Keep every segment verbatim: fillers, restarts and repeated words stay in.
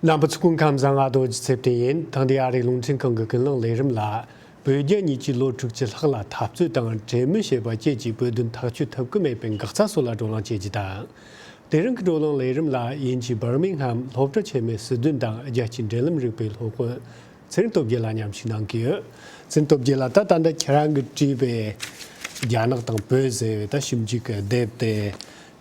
རྣམ་པ་ཚོ་སྐུ་ཁམས་བཟང་། ང་རྡོ་རྗེ་ཚེ་བརྟན་ཡིན། ཐེངས་འདིའི་ཨ་རིའི་རླུང་འཕྲིན་ཁང་གི་ཀུན་གླེང་ལས་རིམ་ལ། བོད་རྒྱ་གཉིས་ཀྱིས་ལོ་དྲུག་ཅུ་ལྷག་ལ་འཐབ་རྩོད་དང་གྲོས་མོལ་བྱས་པ་བཅས་ཀྱིས་བོད་དོན་ཐག་གཅོད་ཐུབ་ཀྱི་མེད་པའི་འགག་རྩ་སོགས་ལ་བགྲོ་གླེང་བྱེད་རྒྱུ་དང་། དེ་རིང་གི་བགྲོ་གླེང་ལས་རིམ་ལ་དབྱིན་ཇིའི་འབར་མིང་ཧམ་སློབ་གྲྭ་ཆེན་མོའི་སྲིད་དོན་དང་རྒྱལ་སྤྱིའི་འབྲེལ་ལམ་རིག་པའི་སློབ་དཔོན་ཚེ་རིང་སྟོབས་རྒྱལ་ལགས་མཉམ་ཞུགས་གནང་གི་ཡོད། ཚེ་རིང་སྟོབས་རྒྱལ་ལགས། ད་ད་ལྟ་ཁྱེད་རང་གིས་བྲིས་པའི་རྒྱ་ནག་དང་བོད་ཟེར་བའི་ད་ཞིབ་འཇུག་གི་དེབ་དེ།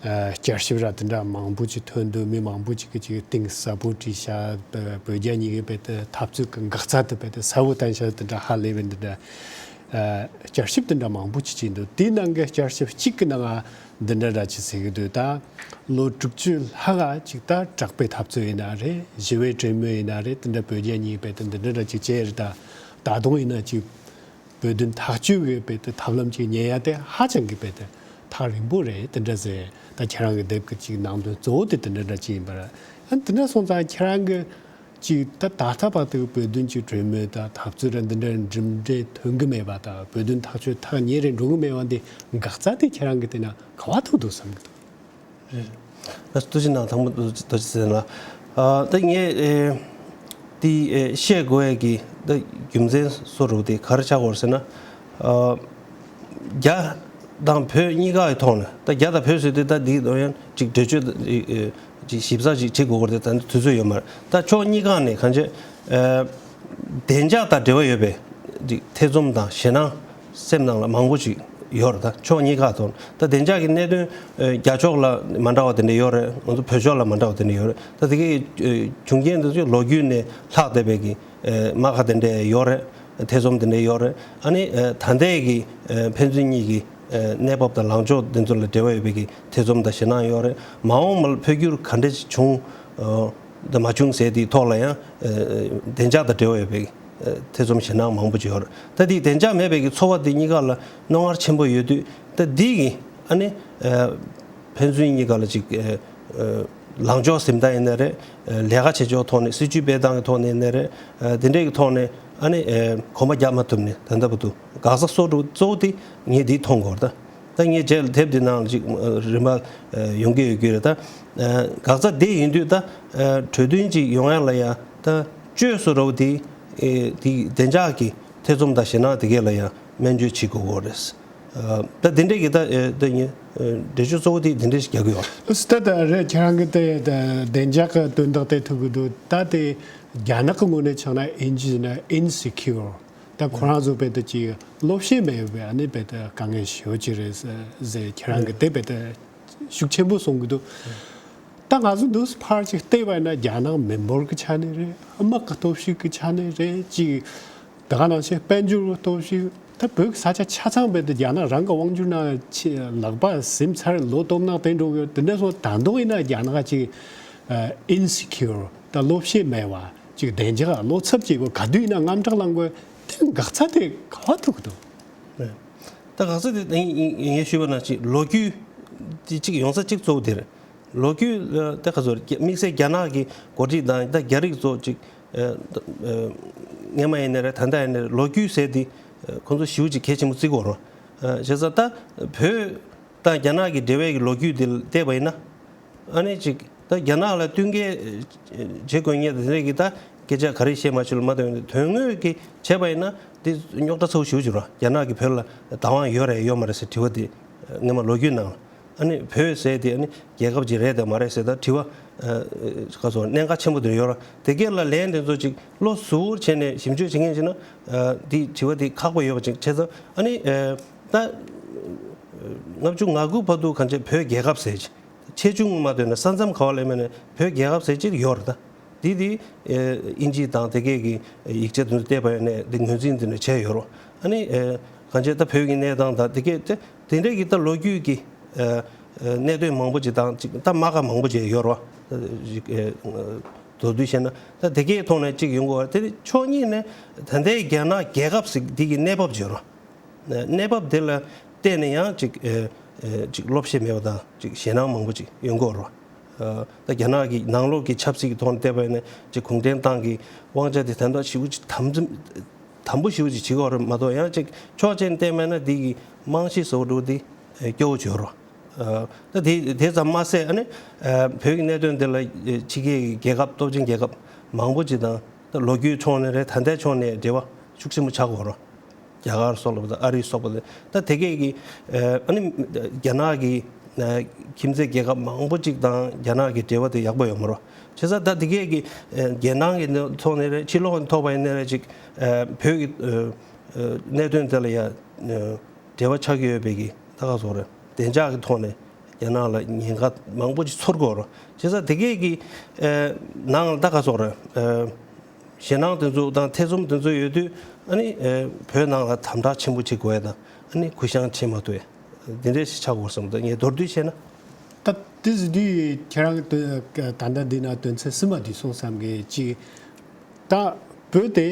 ཨ། བསྐྱར་ཞིབ་ར་དེ་འདྲ་མང་པོ་ཅིག་ཐོན་འདུག་མི་མང་པོ་ཅིག་གིས་ཅིག་གཏིང་ཟབ་པོ་བྲིས་ཤག་བོད་རྒྱ་གཉིས་ཀའི་བོད་དེ་འཐབ་རྩོད་ཀྱི་འགག་རྩ་དེ་བོད་དེ་གསལ་བོ་བསྟན་ཤག་དེ་འདྲ་ཧ་ལས་པའི་འདི་འདྲ། ཨ། བསྐྱར་ཞིབ་དེ་འདྲ་མང་པོ་ཅིག་བྱས་འདུག་དེའི་ནང་གི་བསྐྱར་ཞིབ་གཅིག་གི་ནང་ང་འདི་འདྲ་འདྲ་ཅིག་ཟེར་གི་འདུག་ད་ལོ་དྲུག་ཅུ་ལྷག་ག་ཅིག་ད་དྲག་པོའི་འཐབ་རྩོད་ཡིན་ན་རེད། ཞི་བའི་གྲོས་མོལ་ཡིན་ན་རེད། དེ་འདྲ་བོད་རྒྱ་གཉིས་ཀའི་བོད་དེ་འདི་འདྲ་འདྲ་ཅིག་བྱས་རེད། ད་ད་དུང་ཡིན་ན་ཅིག་བོད་དོན་ཐག་གཅོད་ཀྱི་བོད་དེ་ཐབས་ལམ་ཅིག་ཉན་ཡ་དེ་ཧ་ཅང་གི་བོད་དེ་ཐག་རིང་པོ་རེད། དེ་འདྲ་ཟེར། ད་ཁྱེད་རང་གི་དེབ་ཀྱི་ཅིག་ནང་དོན་གཙོ་བོ་དེ་དེ་འདྲ་འདྲ་ཅིག་ཡིན་པ་རེད། ཨ། དེ་འདྲ་སོང་ཙང་ཁྱེད་རང་གི་ཅིག་ད་ད་ལྟ་བར་དུ་བོད་དོན་གྱི་གྲོས་མོལ་དང་འཐབ་རྩོད་ར་འདི་འདྲ་གྲུབ་འབྲས་ཐོན་གི་མེད་པ་དང་། བོད་དོན་ཐག་གཅོད་ཐག་ཉེ་རེ་འགྲོ་གི་མེད་པ་འདི་འགག་རྩ་དེ་ཁྱེད་རང་གི་དེ་ན་ག་བ་ཐུག་འདུག་བསམ་གི་འདུག་རེད། ཐུགས་རྗེ་གནང་། དང་པོ་རྡོ་རྗེ་ཟེར་ན། ཨ། ད་ངས་ཨེ་འདི་ཨེ་བཤད་དགོས་ཡས་ཀྱི་ད་རྒྱུ་མཚན་སོ་རུ་དེ་ག་རེ་ཆགས་ཡོད་ཟེར་ན། ཨ། རྒྱ་དང་བོད་གཉིས་ཀ་ཡི་ཐོག་ནས། ད་རྒྱ་དང་བོད་ཟེར་དུས་ད་འདི་ལོ་ཡང་ཅིག་འགྲེལ་བརྗོད་ཨེ་ཅིག་ཞིབ་ཚགས་ཅིག་བྱེད་དགོས་ཀྱི་རེད། ད་དུས་ཚོད་ཡོད་མ་རེད། ད་ཕྱོགས་གཉིས་ཀ་ནས་གང་བྱས། ཨ། བདེ་འཇགས་དང་འབྲེལ་བ་ཡོད་པའི་ཅིག་ཐེ་ཚོམ་དང་ཞེད་སྣང་སེམས་ནང་ལ་མང་པོ་ཅིག་ཡོད་རེད། ད་ཕྱོགས་གཉིས་ཀ་ཐོག་ད་བདེ་འཇགས་ཀྱི་གནད་དོན་ཨ་རྒྱ་ཕྱོགས་ལ་མ་འདྲ་བ་དེ་འདྲ་ཡོད་རེད། ང་ཚོ་བོད་ཕྱོགས་ལ་མ་འདྲ་བ་དེ་འདྲ་ཡོད་རེད། ད་དེ་གའི་ཨ་བྱུང་རྐྱེན་དེ་ཚོ་ལོ་རྒྱུས་ནས་ལྷག་བསྡད་པའི་གི་ཨ་རྨ་ཁ་དེ་འདྲ་ཡོད་རེད། ཐེ་ཚོམ་དེ་འདྲ་ཡོད་རེད། ཨ་ནི་ཨ་ད་ལྟའི་གི་ཨ་ཕན་ཚུན་གཉིས་ཀྱི་ཨ་གནས་བབ་དང་ལངས་ཕྱོགས་དེ་ཚོ་ལ་འབྲེལ་བ་ཡོད་པའི་གི་ཐེ་ཚོམ་དང་ཞེད་སྣང་ཡོད་རེད། མ་འོངས་པ་ལ་འཕོ་འགྱུར་ག་འདྲ་ཞིག་བྱུང་ཨ་དང་མ་བྱུང་ཟེར་དེའི་ཐོག་ལ་ཡང་ཨ་བདེ་འཇགས་དང་འབྲེལ་བ་ཡོད་པའི་ཨ་ཐེ་ཚོམ་ཞེད་སྣང་མང་པོ་ཅིག་ཡོད་རེད། ད་དེའི་བདེ་འཇགས་མེད་པའི་གི་ཚོར་བ་དེ་གཉིས་ཀ་ལ་རྣོ་ངར་ཆེན་པོ་ཡོད་དུས། ད་འདི་གི་ཨ་ནི་ཨ་ཕན་ཚུན་གཉིས་ཀ་ལ་ཅིག་ཨ་ཨ་ལངས་ཕྱོགས་ཟིན་སྟངས་ཡིན་ནའི་རེད། ཨ་ལས་ཀ་བྱེད་ཕྱོགས་ཐོག་ནས། སྲིད་ཇུས་སྤེལ་སྟངས་ཀྱི་ཐོག་ནས་ཡིན་ནའི་རེད། ཨ་དེ་འདྲའི་གི་ཐོག་ནས་ཨ་ནི་ཨ་གོམ་པ་རྒྱག་མ་ཐུབ་ནས་ད་ལྟ་བར་དུ་འགག་རྩ་སོ་དྲུག་གཙོ་བོ་དེ་ངས་འདི་མཐོང་གི་ཡོད་རེད། ད་ད་ངས་རྗེས་ལ་དེབ་འདི་ནང་ལ་ཅིག་ཨ་རིམ་པ་ཨ་ཡོང་གི་ཡོད་ཀྱི་རེད། ད་ཨ་འགག་རྩ་དེ་ཡིན་དུས་ད་ཨ་གྲོས་མཐུན་ཅིག་ཡོང་ཡ་ལ་ཡ་ད་བཅོས་སུ་རོགས་དེ་ཨེ་དེ་བདེ་འཇགས་ཀྱི་ཐེ་ཚོམ་དང་ཞེད་སྣང་དེ་གས་ལ་ཡ་སྨན་བཅོས་བྱེད་དགོས་ཀྱི་ཡོད་རེད། ཨ་ད་དེ་འདྲས་ཀྱི་ད་ཨེ་ད་ཡིན། ཨེ་འགྲེལ་བརྗོད་གཙོ་བོ་དེ་དེ་འདྲས་ཞིག་རྒྱག་གི་ཡོད། ཨ་ད་ད་རེད། ཁྱེད་རང་གི་དེ་ད་བདེ་འཇགས་ཀྱི་དོན་དག་དེ་ཐུག་གི་འདུག་ད་དེ་རྒྱ་ནག་གི་ངོས་ནས་ཆགས་ན་ཨིན་ཇི་ན་insecure། ད་ཁོ་རང་ཚོ་བོད་དུ་ཅིག་སློབ་ཤེས་མེད་པའི་ཨ་ནི་བོད་དུ་དཀའ་ངལ་ཞེ་པོ་ཅིག་རེད་ཟེར། ཁྱེད་རང་གི་དེ་བོད་དུ་ཤུགས་ཆེན་པོ་གསུང་གི་འདུག་ད་ང་ཚོ་འདུག་ཕར་ཅིག་བལྟས་པ་ཡིན་ན་རྒྱ་ནག་མི་འབོར་གྱི་ཆ་ནས་རེད། དམག་གི་སྟོབས་ཤུགས་ཀྱི་ཆ་ནས་རེད། ཅིག་ད་ག་ནང་བཞིན་དཔལ་འབྱོར་གྱི་སྟོབས་ཤུགས། ད་བོད་ཀྱི་ས་ཆ་ཆ་ཚང་བོད་དུ་རྒྱ་ནག་རང་གི་དབང་སྒྱུར་ནང་ཆེ་ལག་པ་ཟིན་ཚར། ལོ་སྟོང་ནང་བསྟན་འགྲོ་གི་ཡོད། དེ་འདྲ་སོང་ད་དུང་ཡིན་ན་རྒྱ་ནག་ཅིག་ཨ་insecure། ད་སློབ་ཤེས་མེད་པ་ཅིག་བདེ་འཇགས་བློ་འཚབ་ཅིག་ག་དུས་ཡིན་ན་དངངས་སྐྲག་ལངས་དགོས། དེ་འགག་རྩ་དེ་ག་བ་ཐུག་གི་འདུག་ད་འགག་རྩ་དེ་ངས་ཞུས་པ་ནང་བཞིན་ལོ་རྒྱུས་དེ་གཅིག་ཡོང་ས་གཅིག་གཙོ་བོ་དེ་རེད། ལོ་རྒྱུས་ལ་ད་ག་ཚོད་རེད། དམིགས་བསལ་རྒྱ་ནག་གི་འགོ་ཁྲིད་དང་ད་རྒྱ་རིགས་ཚོ་ཅིག་ཨ་ཨ་སྔོན་མ་ཡིན་ནའི་རེད། ད་ལྟ་ཡིན་ནའི་རེད། ལོ་རྒྱུས་ཟེར་དེ་ཨ་ཁོང་ཚོ་ཞེ་པོ་ཅིག་གལ་ཆེན་པོ་བརྩི་གི་ཡོད་རེད། ཨ་བྱས་ཙང་ད་བོད་དང་རྒྱ་ནག་གི་འབྲེལ་བའི་གི་ལོ་རྒྱུས་དེ་བལྟས་པ་ཡིན་ན། ཨ་ནི་ཅིག་ད་རྒྱ་ནག་ལ་བསྟུན་མཁས་བྱེད་དགོས་མཁན་དེ་འདྲ་གི་ད་སྐད་ཆ་ག་རེ་བཤད་མ་བྱུང་ལ་མ་གཏོགས། དོན་དངོས་ཀྱི་བྱས་པ་ཡིན་ན་དེ་རྙོག་དྲ་ཚ་བོ་ཞེ་པོ་ཅིག་རེད། རྒྱ་ནག་གིས་བོད་ལ་བདག་དབང་ཡོད་རེད་ཡོད་མ་རེད་ཟེར་དྲི་བ་དེ་སྔོན་མ་ལོ་རྒྱུས་ནང་ལ། ཨ་ནི་བོད་ཟེར་དེ་ཨ་ནི་རྒྱལ་ཁབ་ཅིག་རེད་དམ་མ་རེད་ཟེར་ད་དྲི་བ་ཨ་ག་ཚོད་གནད་འགག་ཆེན་པོ་དེ་ཡོད་རེད། དེ་གས་ལ་ལན་དེ་ཚོ་ཅིག་བློ་གཟུ་བོར་བྱས་ནས་ཞིབ་འཇུག་བྱེད་མཁན་ཅིག་ན་ཨ་དེ་དྲི་བ་དེ་ཁག་པོ་ཡོད་པ་ཅིག་བྱས་ཙང་། ཨ་ནི་ཨ་ད་ལྔ་བཅུ་ང་དགུ་བར་དུ་གང་བྱས་བོད་རྒྱལ་ཁབ་ཟེར་ཅིག་ཆེ་ཆུང་མ་ལྟོས་ན་ས་མཚམས་ག་བ་ལ་མེད་ནས་བོད་རྒྱལ་ཁབ་ཟེར་ཅིག་ཡོད་རེད་ད། འདི་འདི་ཨེ་དབྱིན་ཇི་དང་དེ་གས་ཀྱི་ཡིག་ཆ་དེ་ཚོ་བལྟས་པ་ཡིན་ནའི་འདི་ངོས་འཛིན་དེ་འདྲ་བྱས་ཡོད་རེད། ཨ་ནི་ཨེ་གང་བྱས་ད་བོད་ཀྱི་གནས་སྟངས་དང་དེ་གས་དེ་དེ་འདྲས་ཀྱི་ད་ལོ་རྒྱུས་ཀྱི་ཨེ་ཨེ་གནད་དོན་མང་པོ་ཅིག་དང་ཅིག་ད་རྨ་ཁ་མང་པོ་ཅིག་ཡོད་རེད་བ། ཨེ་མདོར་བསྡུས་བཤད་ན་ད་དེ་གས་ཐོག་ནས་ཅིག་ཡོང་དགོས་བ། དེ་ནི་ཕྱོགས་གཉིས་ནས་ད་ལྟའི་རྒྱ་ནག་རྒྱལ་ཁབ་ཟེར་འདི་གི་གནས་བབ་ཅིག་ཡོད་རེད་བ། གནས་བབ་དེ་ལ་བལྟས་ནས་ཡང་ཅིག་ཨེ་ཨེ་ཅིག་སློབ་ཤེས་མེད་པ་དང་ཅིག་ཞེད་སྣང་མང་པོ་ཅིག་ཡོང་གི་ཡོད་རེད། ཨ་ད་རྒྱ་ནག་གི་ནང་ལོགས་ཀྱི་ཆབ་སྲིད་ཀྱི་ཐོག་ནས་བལྟས་པ་ཡིན་ན་ཅིག་གུང་ཁྲན་ཏང་གི་དབང་ཆ་དེ་ད་ལྟ་ཞེ་པོ་ཅིག་དམ་དམ་པོ་ཞེ་པོ་ཅིག་བྱེད་ཀྱི་ཡོད་རེད་མ་གཏོགས། ཡང་ཅིག་ཕྱོགས་གཅིག་ནས་བལྟས་པ་ཡིན་ན་འདི་གི་རྨང་གཞི་བཟོ་འགྲོ་དེ་སྐྱོ་བོ་ཅིག་ཡོད་རེད། ཨ་ད་དེ་དེ་ཙམ་མ་ཟད་ཨ་ནི་ཨ་བོད་ཀྱི་གནད་དོན་དེ་ལ་ཕྱི་རྒྱལ་གྱི་རྒྱལ་ཁབ་སྟོབས་ཆེན་རྒྱལ་ཁབ་ མང་པོ་ཅིག་དང་ད་ལོ་རྒྱུས་ཕྱོགས་ནས་རེད། ད་ལྟའི་ཕྱོགས་ནས་འབྲེལ་བ་ཤུགས་ཆེན་པོ་ཆགས་ཡོད་རེད། རྒྱ་གར་སོགས་ལ་ད་ཨ་རི་སོགས་པ་ད་དེ་གས་ཀྱི་ཨ་ནི་རྒྱ་ནག་གི་ཁྱིམ་མཚེས་རྒྱལ་ཁབ་མང་པོ་ཅིག་དང་རྒྱ་ནག་གི་འབྲེལ་བ་དེ་ཡག་པོ་ཡོད་མ་རེད། བྱས་ཙང་ད་དེ་གས་ཀྱི་རྒྱལ་ནང་གི་ཐོག་ནས་རེད། ཕྱི་ལོགས་ནས་ཐོག་པ་ཡིན་ན་རེད། ཅིག་བོད་ཀྱི་གནད་དོན་དེ་ལ་ཡ་འབྲེལ་བ་ཆགས་ཀྱི་ཡོད་པའི་གི་ད་ག་སོགས་རེད། བདེ་འཇགས་ཀྱི་ཐོག་ནས་རྒྱ་ནག་ལ་ཉེན་ཁ་མང་པོ་ཅིག་ཚོར་གྱི་ཡོད་རེད། བྱས་ཙང་དེ་གས་ཀྱི་ནང་ལ་ད་ག་སོགས་རེད། ཞེད་སྣང་དེ་ཚོ་དང་ཐེ་ཚོམ་དེ་ཚོ་ཡོད་དུས་ཨ་ནི་བོད་ནང་ལ་དམ་དྲག་ཆེན་པོ་བྱེད་དགོས་ཡ་དང་ཨ་ནི་གུ་ཡངས་བྱེད་མ་ཐུབ་ཡ་འདི་འདྲས་ཞིག་ཆགས་ཡོད་བསམ་འདུག་ངས་མདོར་བསྡུས་བཤད་ན། ད་དེ་ཟེར་དུས་ཁྱེད་རང་གི་ད་ལྟ་འདི་ན་དོན་ཚན་གསུམ་པ་འདི་སོང་བསམ་གི་ཅིག་ད་བོད་དེ་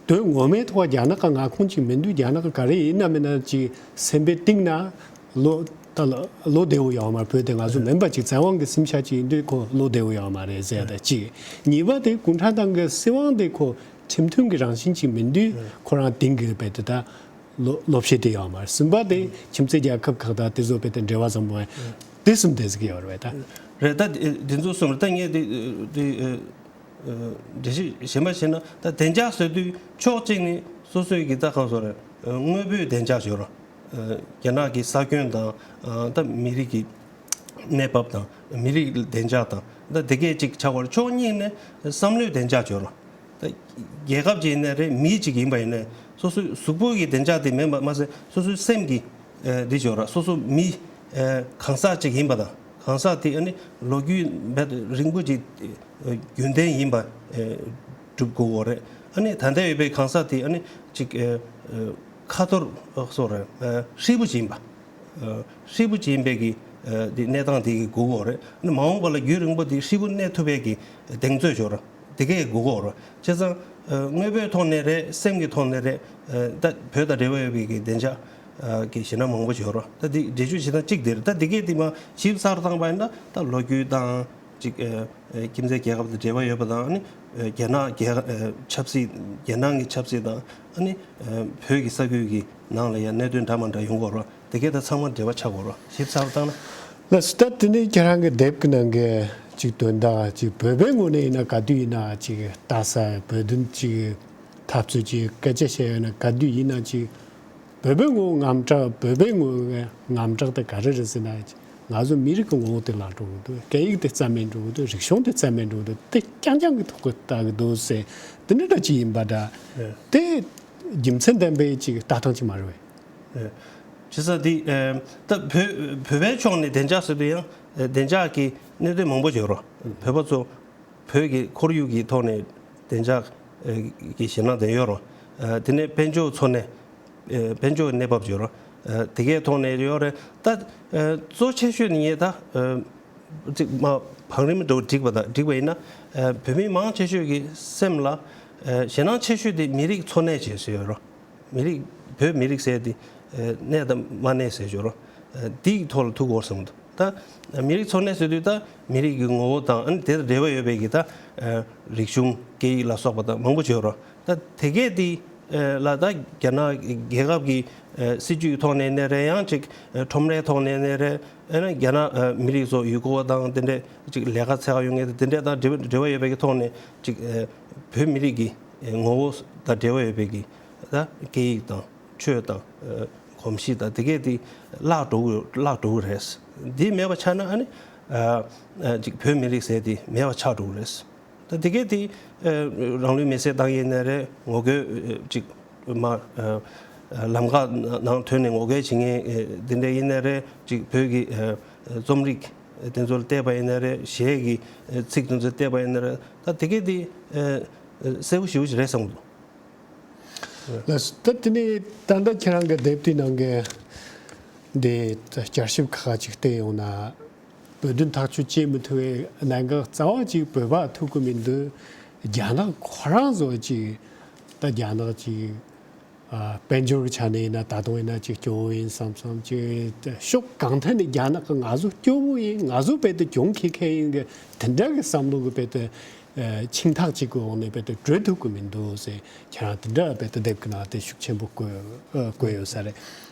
དོན་ངོ་མའི་ཐོག་རྒྱ་ནག་གི་མངའ་ཁོངས་ཅིག་མིན་དུས་རྒྱ་ནག་གི་ག་རེ་ཡིན་ན་མིན་ན་ཅིག་སེམས་པའི་གཏིང་ན་ལོ་ད་ལོ་བདེ་བོ་ཡོད་མ་རེད། བོད་དེ་ང་ཚོ་མིན་པ་ཅིག་བཙན་དབང་གི་སེམས་ཤ་ཅིག་ཡིན་དུས་ཁོ་ལོ་བདེ་བོ་ཡོད་མ་རེད་ཟེར་ཡ་ད་གཅིག་གཉིས་པ་དེ་གུང་ཁྲན་ཏང་གི་སྲིད་དབང་དེ་ཁོ་ཁྲིམས་མཐུན་གྱི་རང་བཞིན་ཅིག་མིན་དུས་ཁོ་རང་དེང་གི་བོད་དེ་ད་ལོ་ལོ་བཤད་དེ་ཡོད་མ་རེད། གསུམ་པ་དེ་ཁྱིམ་མཚེས་རྒྱལ་ཁབ་ཁག་དང་དེ་ཚོ་བོད་དེ་འབྲེལ་བ་བཟང་པོ་དེ་གསུམ་དེ་ཟིག་ཡོད་རེད་ད། རེད། ད་དེ་ཚོ་གསུམ་རེད། ད་ངས་དེ་དེ། འགྲེལ་བཤད་གཞན་པ་བྱས་ན་ད་བདེ་འཇགས་ཟེར་དུས་ཕྱོགས་གཅིག་ནས་སོ་སོའི་གི་ད་གང་སོ་རེད། དངོས་པོའི་བདེ་འཇགས་ཡོད་རེད། རྒྱ་ནག་གི་ས་ཁྱོན་དང་ད་མི་རིགས་ཀྱི་གནས་བབ་དང་མི་རིགས་བདེ་འཇགས་དང་ད་དེ་གས་གཅིག་ཆགས་པ་རེད། ཕྱོགས་གཉིས་ནས་བསམ་བློའི་བདེ་འཇགས་ཡོད་རེད། ད་རྒྱལ་ཁབ་ཅིག་ཡིན་ནའི་རེད། མི་གཅིག་ཡིན་པ་ཡིན་ནའི་སོ་སོའི་གཟུགས་པོ་གི་བདེ་འཇགས་དེ་མིན་པ་མ་ཟད་སོ་སོའི་སེམས་ཀྱི་འདི་ཡོད་རེད། སོ་སོ་མི་གང་ཟག་ཅིག་ཡིན་པ་དང་གང་ཟག་དེ་ཨ་ནི་ལོ་རྒྱུས་རྦད་རིང་པོ་ཅིག་རྒྱུན་ལྡན་ཡིན་པ་སྒྲུབ་དགོས་པ་རེད། ཨ་ནི་ད་ལྟ་ཡོད་པའི་གང་ཟག་དེ་ཨ་ནི་ཅིག་ཁ་ཐོར་སོགས་རེད། ཧྲིལ་པོ་ཅིག་ཡིན་པ། ཧྲིལ་པོ་ཅིག་ཡིན་པའི་གི་དེ་གནས་སྟངས་དེ་གི་དགོས་པ་རེད། ཨ་ནི་མ་འོངས་པ་ལ་རྒྱུན་རིང་པོ་དེ་ཧྲིལ་པོ་གནས་ཐུབ་པའི་གི་གདེང་ཚོད་ཡོད་རེད། དེ་གས་དགོས་ཀྱི་ཡོད་རེད། བྱས་ཙང་དངོས་པོའི་ཐོག་ནས་རེད། སེམས་ཀྱི་ཐོག་ནས་རེད། ད་བོད་དང་འབྲེལ་བ་ཡོད་པའི་གི་བདེ་འཇགས་ཀྱི་ཞེད་སྣང་མང་པོ་ཅིག་ཡོད་རེད། ད་དེ་འགྲེལ་བརྗོད་བྱེད་སྟངས་གཅིག་དེ་རེད། ད་དེ་གས་དེ་མ་ཞིབ་ཚགས་བཏང་པ་ཡིན་ན་ད་ལོ་རྒྱུས་དང་ཅིག་ཁྱིམ་མཚེས་རྒྱལ་ཁབ་དང་འབྲེལ་བ་ཡོད་པ་དང་ཨ་ནི་རྒྱ་ནག་རྒྱལ་ཁབ་ཆབ་སྲིད་རྒྱལ་ནང་གི་ཆབ་སྲིད་དང་ཨ་ནི་བོད་ཀྱི་ས་ཁུལ་གྱི་ནང་ལ་ཡང་གནད་དོན་འདྲ་མ་འདྲ་ཡོང་གི་ཡོད་རེད། དེ་གས་ད་ཚང་མ་འབྲེལ་བ་ཆགས་ཀྱི་ཡོད་རེད། ཞིབ་ཚགས་བཏང་ན། ལགས་སོ། ད་དེ་ནས་ཁྱེད་རང་གི་དེབ་ཀྱི་ནང་གི་ཅིག་དོན་དག་ཅིག་བོད་པའི་ངོས་ནས་ཡིན་ན་ག་དུས་ཡིན་ན་ཅིག་ལྟ་ས་བོད་དོན་ཅིག་འཐབ་རྩོད་ཅིག་སྐད་ཆ་བཤད་ཡོད་ན་ག་དུས་ཡིན་ན་ཅིག་བོད་པའི་ངོས་དངངས་སྐྲག་བོད་པའི་ངོས་དངངས་སྐྲག་དེ་ག་རེ་རེད་ཟེར་ན། ང་ཚོ་མི་རིགས་ཀྱི་ངོ་བོ་དེ་བརླག་འགྲོ་གི་འདུག་སྐད་ཡིག་དེ་རྩ་མེད་འགྲོ་གི་འདུག་རིག་གཞུང་དེ་རྩ་མེད་འགྲོ་གི་འདུག་དེ་རྐྱང་རྐྱང་གི་ཐོག་གི་ལྟ་གི་འདུག་ཟེར་དེ་འདྲ་འདྲ་ཅིག་ཡིན་པ་འདྲ། དེ་རྒྱུ་མཚན་ལྡན་པའི་ཅིག་ལྟ་སྟངས་ཅིག་མ་རེད་པས། ཨེ། བྱས་ཙང་འདི་ཨེ། ད་བོད་བོད་པའི་ཕྱོགས་ནས་བདེ་འཇགས་ཟེར་དུས་ཡང་ཨེ། བདེ་འཇགས་ཀྱི་གནད་དོན་མང་པོ་ཡོད་རེད། བོད་པ་ཚོ་བོད་ཀྱི་ཁོར་ཡུག་གི་ཐོག་ནས་བདེ་འཇགས་ཨེ། ཀྱི་ཞེད་སྣང་དེ་ཡོད་རེད། ཨེ། དེ་ནས་དཔལ་འབྱོར་འཚོ་གནས་ཨེ། དཔལ་འབྱོར་གནས་བབ་ཡོད་རེད། ཨེ། དེ་གའི་ཐོག་ནས་ཡོད་རེད། ད་ཨེ། གཙོ་ཆེ་ཤོས་ནི་ངས་ད་ཨེ། ཅིག་མ་བང་རིམ་འགྲོ་འགྲིག་པ་དང་འགྲིག་པ་ཡིན་ན། ཨེ། བོད་མི་མང་ཆེ་ཤོས་ཀྱི་སེམས་ལ་ཨེ། ཞེད་སྣང་ཆེ་ཤོས་དེ་མི་རིགས་འཚོ་གནས་བྱེད་སྲོལ་ཡོད་རེད། མི་རིགས་བོད་མི་རིགས་ཟེར་དེ་ཨེ། གནས་དང་མ་གནས་ཟེར་ཡོད་རེད། ཨེ། དེའི་ཐོག་ལ་ཐུག་དགོས་བསམ་འདུག་ད་མི་རིགས་འཚོ་གནས་ཟེར་དུས་ད་མི་རིགས་ཀྱི་ངོ་བོ་དང་ཨ་ནི་དེ་དང་འབྲེལ་བ་ཡོད་པའི་གི་ད་ཨེ། རིག་གཞུང་སྐད་ཡིག་ལ་སོགས་པ་དང་མང་པོ་ཡོད་རེད། ད་དེ་གས་དེ་ལ་ད་རྒྱ་ནག་རྒྱལ་ཁབ་ཀྱི་སྲིད་ཇུས་ཐོག་ནས་ནས་རེད། ཡང་ཅིག་ཁྲོམ་རའི་ཐོག་ནས་ནས་རེད། ཨ་ནི་རྒྱ་ནག་མི་རིགས་ཚོ་ཡུལ་སྐོར་བ་དང་དེ་འདྲས་ཅིག་ལས་ཀ་འཚོལ་ག་ཡོང་མཁན་དེ་འདྲས་དང་འབྲེལ་བ་འབྲེལ་བ་ཡོད་པའི་གི་ཐོག་ནས་ཅིག་བོད་མི་རིགས་ཀྱི་ངོ་བོ་དང་འབྲེལ་བ་ཡོད་པའི་གི་ད་སྐད་ཡིག་དང་ཆོས་དང་གོམས་གཤིས་དང་དེ་གས་དེ་བརླག་འགྲོ་གི་བརླག་འགྲོ་གི་རེད། འདི་མེད་པ་ཆགས་ན་ཨ་ནི་ཅིག་བོད་མི་རིགས་ཟེར་དེ་མེད་པ་ཆགས་འགྲོ་གི་རེད། ད་དེ་གས་དེ་ཨེ། རང་ལུས་མེར་སྲེག་བཏང་ཡིན་ནའི་རེད། ངོ་རྒོལ་ཨེ། ཅིག་མ་ཨེ། ལམ་ཁ་ནང་ཐོན་ནས་ངོ་རྒོལ་བྱེད་མཁན་ཨེ། དེ་འདྲ་ཡིན་ནའི་རེད། ཅིག་བོད་ཀྱི་ཨེ། རྩོམ་རིག་དེ་ཚོ་ལ་བལྟས་པ་ཡིན་ནའི་རེད། གཞས་ཀྱི་ཨེ། ཚིག་དེ་ཚོ་ལ་བལྟས་པ་ཡིན་ནའི་རེད། ད་དེ་གས་དེ་ཨེ། གསལ་པོ་ཞེ་པོ་ཅིག་རེད་བསམ་གྱི་འདུག་ལགས་སོ། ད་དེ་ནས་ད་ལྟ་ཁྱེད་རང་གི་དེབ་དེའི་ནང་གི་འདི་བསྐྱར་ཞིབ་ཁག་ཅིག་བལྟས་ཡོང་ན། བོད་དོན་ཐག་གཅོད་བྱེད་མི་ཐུབ་པའི་གནད་འགག་རྩ་བ་གཅིག་བོད་པ་ཐུག་གི་མི་འདུག་རྒྱ་ནག་ཁོ་རང་ཚོ་གཅིག་ད་རྒྱ་ནག་གཅིག་ཨ། དཔལ་འབྱོར་གྱི་ཆ་ནས་ཡིན་ན་ད་དུང་ཡིན་ན་གཅིག་སྐྱོ་བོ་ཡིན་བསམ་བསམ་གཅིག་ཕྱོགས་གང་ཐད་ནས་རྒྱ་ནག་གི་ང་ཚོ་སྐྱོ་བོ་ཡིན། ང་ཚོ་དཔེ་དེ་གྱོང་ཁེ་ཁེ་ཡིན་གི་དེ་འདྲ་གི་བསམ་བློ་གི་དཔེ་དེ་ཨ། འཆིང་ཐག་གཅིག་གི་འོག་ནས་དཔེ་དེ་གྲོལ་ཐུབ་གི་མི་འདུག་ཟེར། ཁྱེད་རང་དེ་འདྲ་དཔེ་དེ་དེབ་གི་ནང་དེ་ཤུགས་ཆེན་པོ་བཀོད་ཨ། བཀོད་ཡོད་ས་རེད།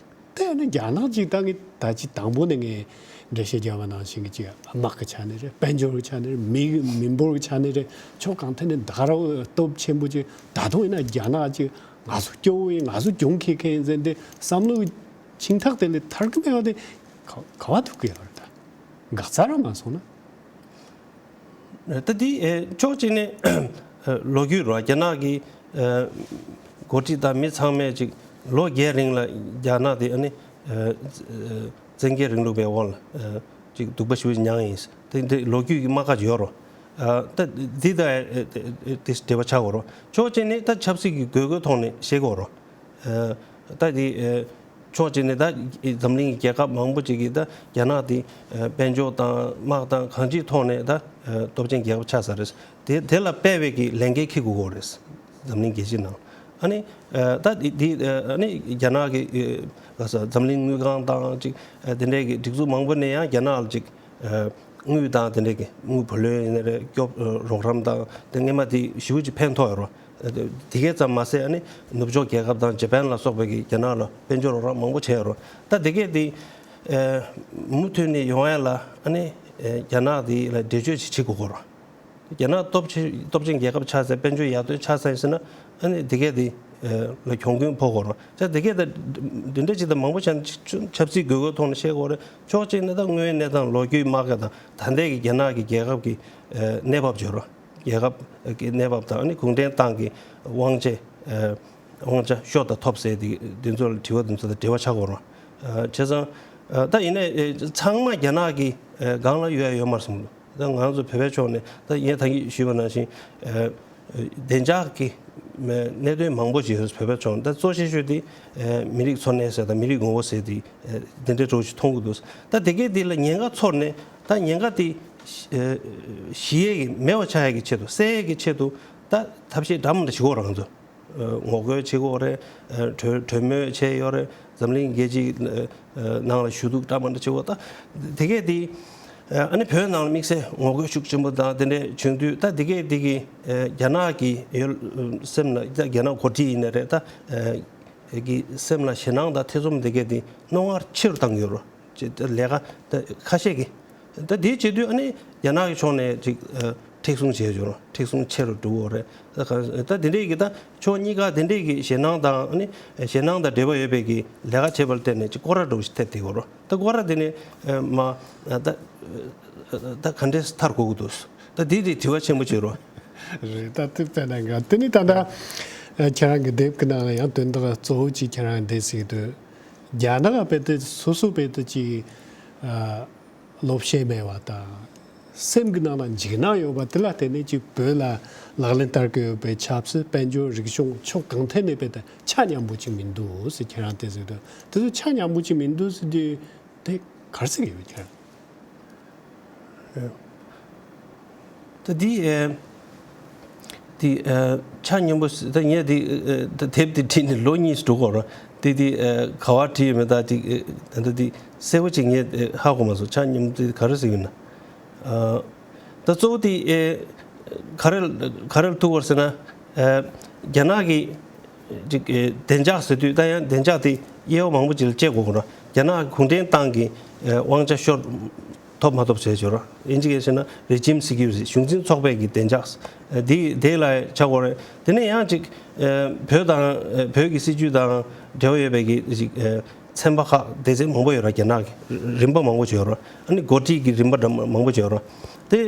དེ་ནི་རྒྱ་ནག་ཅིག་ད་ངས་ད་ཅི་དང་པོ་ནས་ངས་ འགྲེལ་བཤད་བརྒྱབ་པ་ནང་བཞིན་གྱི་ཅིག་དམག་གི་ཆ་ནས་རེད། དཔལ་འབྱོར་གྱི་ཆ་ནས་རེད། མི་མི་འབོར་གྱི་ཆ་ནས་རེད། ཕྱོགས་གང་ཐད་ནས་ད་རུང་སྟོབས་ཆེན་པོ་ཅིག་ད་དུང་ཡིན་ན་རྒྱ་ནག་ཅིག་ང་ཚོ་སྐྱོ་བོ་ཡིན། ང་ཚོ་གྱོང་ཁེལ་མཁན་ཡིན་ཟེར་འདི་བསམ་བློའི་འཆིང་ཐག་དེ་ལས་ཐར་གི་མེད་པ་དེ་ག་ག་བ་ཐུག་གི་ཡོད་རེད། ད་འགག་རྩ་ར་མ་སོང་ན། ད་འདི་ཨེ་ཕྱོགས་གཅིག་ནས་ལོ་རྒྱུས་རོ། རྒྱ་ནག་གི་ཨེ་འགོ་ཁྲིད་དང་མི་ཚང་མས་ཅིག་ལོ་བརྒྱའི་རིང་ལ་རྒྱ་ནག་དེ་ཨ་ནི་ཨེ་བཙན་རྒྱལ་རིང་ལུགས་པའི་འོག་ལ་ཨེ་ཅིག་སྡུག་པ་ཞེ་པོ་ཅིག་མྱངས་ཡིན། དེ་འདི་ལོ་རྒྱུས་ཀྱི་རྨ་ཁ་ཅིག་ཡོད་རོ། ཨ་ད་འདི་ད་ཨེ་ཨེ་ཨེ་དེ་འབྲེལ་བ་ཆགས་དགོས་རོ། ཕྱོགས་གཅིག་ནས་ད་ཆབ་སྲིད་ཀྱི་དགོས་མཁོའི་ཐོག་ནས་བཤད་དགོས་རོ། ཨ་ད་དེ་ཨ་ཕྱོགས་གཅིག་ནས་ད་འཛམ་གླིང་གི་རྒྱལ་ཁབ་མང་པོ་ཅིག་གིས་ད་རྒྱ་ནག་དེ་ཨ་དཔལ་འབྱོར་དང་དམག་དང་གང་ཅིའི་ཐོག་ནས་ད་ཨ་སྟོབས་ཆེན་རྒྱལ་ཁབ་ཆགས་ཚར་རེད། དེ་དེ་ལ་དཔག་པའི་གི་ལས་འགན་འཁྱེར་དགོས་ཀྱི་ཡོད་རེད། འཛམ་གླིང་རྒྱལ་སྤྱིའི་ནང་། ཨ་ནི་ཨ་ད་དེ་དེ་ཨ་ནི་རྒྱ་ནག་གི་ཨ་ག་ས་འཛམ་གླིང་དངུལ་ཁང་དང་ཅིག་ཨ་དེ་འདྲའི་གི་སྒྲིག་འཛུགས་མང་པོ་ནས་ཡང་རྒྱ་ནག་ལ་ཅིག་ཨ་དངུལ་དང་དེ་འདྲའི་གི་དངུལ་བུ་ལོན་ཡིན་ན་རེད། སྐྱོབ་ཨ་རོགས་རམ་དང་དེ་སྔོན་མ་དེ་ཞེ་པོ་ཅིག་ཕན་ཐོགས་ཡོད་རོ། ཨ་དེ་དེ་གས་ཙམ་མ་ཟད་ཨ་ནི་ནུབ་ཕྱོགས་རྒྱལ་ཁབ་དང་ཇ་པན་ལ་སོགས་པའི་གི་རྒྱ་ནག་ལ་དཔལ་འབྱོར་རོགས་རམ་མང་པོ་བྱས་ཡོད་རོ། ད་དེ་གས་དེ་ཨ་མུ་མཐུད་ནས་ཡོང་ཡ་ལ་ཨ་ནི་ཨ་རྒྱ་ནག་དེ་ལ་འགྲེལ་བརྗོད་ཅིག་བྱེད་དགོས་ཀྱི་ཡོད་རོ། རྒྱ་ནག་སྟོབས་ཆེ་སྟོབས་ཆེན་རྒྱལ་ཁབ་ཆགས་ཚེ་དཔལ་འབྱོར་ཡར་ཐོན་ཆགས་ཚར་ཡིན་ཟེར་ན་ཨ་ནི་དེ་གས་དེ་ཨ་ལ་གྱོང་གུན་ཕོག་དགོས་རེད། ད་དེ་གས་ད་འདི་འདྲ་ཅིག་ད་མང་པོ་བྱས་ན་ཆབ་སྲིད་དགོས་མཁོའི་ཐོག་ནས་བཤད་དགོས་རེད། ཕྱོགས་གཅིག་ནས་ད་དངོས་ཡོད་གནས་སྟངས་ལོ་རྒྱུས་དམག་གི་དང་ད་ལྟའི་གི་རྒྱ་ནག་གི་རྒྱལ་ཁབ་ཀྱི་ཨ་གནས་བབ་བརྗོད་རོགས། རྒྱལ་ཁབ་ཀྱི་གནས་བབ་དང་ཨ་ནི་གུང་ཁྲན་ཏང་གི་དབང་ཆ་ཨ་དབང་ཆ་ཤོར་དང་ཐོབ་ཟེར་དེ་འདི་ཚོ་ལ་དྲི་བ་འདི་ཚོ་དང་འབྲེལ་བ་ཆགས་དགོས་རེད། ཨ་བྱས་ཙང་ཨ་ད་ཡིན་ནའི་ཨ་ཚང་མ་རྒྱ་ནག་གི་ཨ་སྒང་ལ་ཡོད་ཡ་ཡོད་མ་རེད་བསམ་གྱི་འདུག་ད་ང་ཚོ་བོད་པའི་ཕྱོགས་ནས་ད་ངས་ད་གིན་ཞུས་པ་ནང་བཞིན་ཨ་བདེ་འཇགས་ཀྱི་གནད་དོན་མང་པོ་ཞིག་ཡོད་བོད་པའི་ཕྱོགས་ནས། ད་གཙོ་ཆེ་ཤོས་དེ་ཨ་མི་རིགས་འཚོ་གནས་ཟེར་དང་མི་རིགས་ངོ་བོ་ཟེར་དེ་ཨ་འདི་འདྲའི་འདྲ་བོ་ཞིག་མཐོང་གི་འདུག་ད་དེ་གས་དེ་ལ་ཉེན་ཁ་ཚོར་ནས་ད་ཉེན་ཁ་དེ་ཨ་ཞི་ཡས་ཀྱི་མེད་པ་ཆགས་ཡས་ཀྱི་ཆེད་དུ་སེལ་ཡས་ཀྱི་ཆེད་དུ་ད་ཐབས་ཤེས་འདྲ་མི་འདྲ་བྱེད་དགོས་རེད། ང་ཚོ་ངོ་རྒོལ་བྱེད་དགོས་རེད། གྲོས་གྲོས་མོལ་བྱས་ཡོད་རེད། འཛམ་གླིང་རྒྱལ་སྤྱིའི་ནང་ལ་ཞུ་གཏུག་འདྲ་མི་འདྲ་བྱེད་དགོས། ད་དེ་གས་དེ་ཨ་ནི་བོད་ནང་ལ་དམིགས་བསལ་ངོ་རྒོལ་ཤུགས་ཆེན་པོ་དང་དེ་འདྲས་བྱུང་དུས་ད་དེ་གས་དེ་གི་རྒྱ་ནག་གི་ཡོད་སེམས་ལ་ད་རྒྱ་ནག་འགོ་ཁྲིད་ཡིན་ན་རེད། ད་གི་སེམས་ལ་ཞེད་སྣང་དང་ཐེ་ཚོམ་དེ་གས་དེ་རྣོ་ངར་ཆེ་རུ་བཏང་ཡོད་རེད། ཅེས་ལས་ཀ་ད་ཁ་ཤས་ཀྱིས་ད་དེ་བྱེད་དུས་ཨ་ནི་རྒྱ་ནག་གི་ཕྱོགས་ནས་ཅིག་ཨ་མཁྲེགས་བཟུང་བྱས་ཡོད་རེད། མཁྲེགས་བཟུང་ཆེ་རུ་འགྲོ་གི་ཡོད་རེད། ད་ག་ད་དེ་འདྲས་ཀྱི་ད་ཕྱོགས་གཉིས་ཀ་དེ་འདྲས་ཀྱི་ཞེད་སྣང་དང་ཨ་ནི་ཞེད་སྣང་དང་འབྲེལ་བ་ཡོད་པའི་གི་ལས་ཀ་བྱེད་པ་ལ་བརྟེན་ནས་ཅིག་སྐོར་ར་འདྲ་བོ་ཞིག་ཐེབས་བསྡད་ཡོད་རེད། ད་སྐོར་ར་དེ་ནས་ཨ་མ་ད་ད་ག་འདྲས་ཐར་དགོས་ཀྱི་འདུག་ད་དེ་དེ་དྲི་བ་ཆེན་པོ་བྱེད་རོགས། རེད། ད་དེ་དཔེར་ན་ང་དེ་ནི་ད་ལྟ་ཨ་ཁྱེད་རང་གི་དེབ་ཀྱི་ནང་ལ་ཡང་དོན་དག་གཙོ་བོ་ཅིག་ཁྱེད་རང་གི་འདས་ཟིན་དུས། རྒྱ་ནག་དཔེ་དེ་སོ་སོ་དཔེ་དེ་ཅིག་ཨ་ལོབས་ཤེས་མེད་པ་དང་། སེམས་ཀྱི་ནང་ལ་འཇིགས་སྣང་ཡོད་པ་དེ་ལ་བརྟེན་ནས་ཅིག་བོད་ལ་ལག་ལེན་བསྟར་གྱི་ཡོད་པའི་ཆབ་སྲིད་དཔལ་འབྱོར་རིག་གཞུང་ཕྱོགས་གང་ཐད་ནས་དཔེ་དེ་ཆ་མཉམ་པོ་ཅིག་མི་འདུག་ཟེར་ཁྱེད་རང་དེ་ཟེར་དུས། དེ་ཚོ་ཆ་མཉམ་པོ་ཅིག་མི་འདུག་ཟེར་དུས་དེ་ག་རེ་ཟེར་གྱི་ཡོད་ཁྱེད་རང་། ད་འདི་ཨེ་འདི་ཨེ་ཆ་མཉམ་པོ་ད་ངས་འདི་ཨེ་ད་དེབ་འདི་བྲིས་ནས་ལོ་གཉིས་འགྲོ་གི་རེད། འདི་འདི་ཨེ་ག་བ་བྲིས་ཡོད་མེད་ད་འདི་ཨེ་ད་ལྟ་འདི་གསལ་པོ་ཅིག་ངས་ཨེ་ཧ་གོ་མ་སོང་། ཆ་མཉམ་འདི་ག་རེ་ཟེར་གྱི་ཡོད་ན། ཨ་ད་གཙོ་བོ་འདི་ཨེ་ག་རེ་ག་རེ་ལ་ཐུག་པ་རེད་ཟེར་ན། ཨེ་རྒྱ་ནག་གི་ཅིག་ཨེ་བདེ་འཇགས་ཟེར་དུས་ད་ཡང་བདེ་འཇགས་དེ་དབྱེ་བ་མང་པོ་ཅིག་ལ་དཔྱད་དགོས་ཀྱི་རེད། རྒྱ་ནག་གུང་ཁྲན་ཏང་གི་ཨེ་དབང་ཆ་ཤོར་ཐོབ་མ་ཐོབ་བྱས་ཆོག་ར། ཨིན་ཇི་སྐད་བཤད་ན་regime security། གཞུང་འཛིན་ཚོགས་པའི་གི་བདེ་འཇགས། ཨེ་དེ་དེ་ལ་ཆགས་དགོས་རེད། དེ་ནས་ཡང་ཅིག་ཨེ་བོད་དང་ཨེ་བོད་ཀྱི་སྲིད་ཇུས་དང་འབྲེལ་བ་ཡོད་པའི་གི་ཅིག་ཨེ་ཚན་པ་ཁག་སྡེ་ཚན་མང་པོ་ཡོད་ར། རྒྱ་ནག་གི་རིམ་པ་མང་པོ་ཅིག་ཡོད་ར། ཨ་ནི་འགོ་ཁྲིད་ཀྱི་རིམ་པ་འདྲ་མང་པོ་ཅིག་ཡོད་ར། དེ་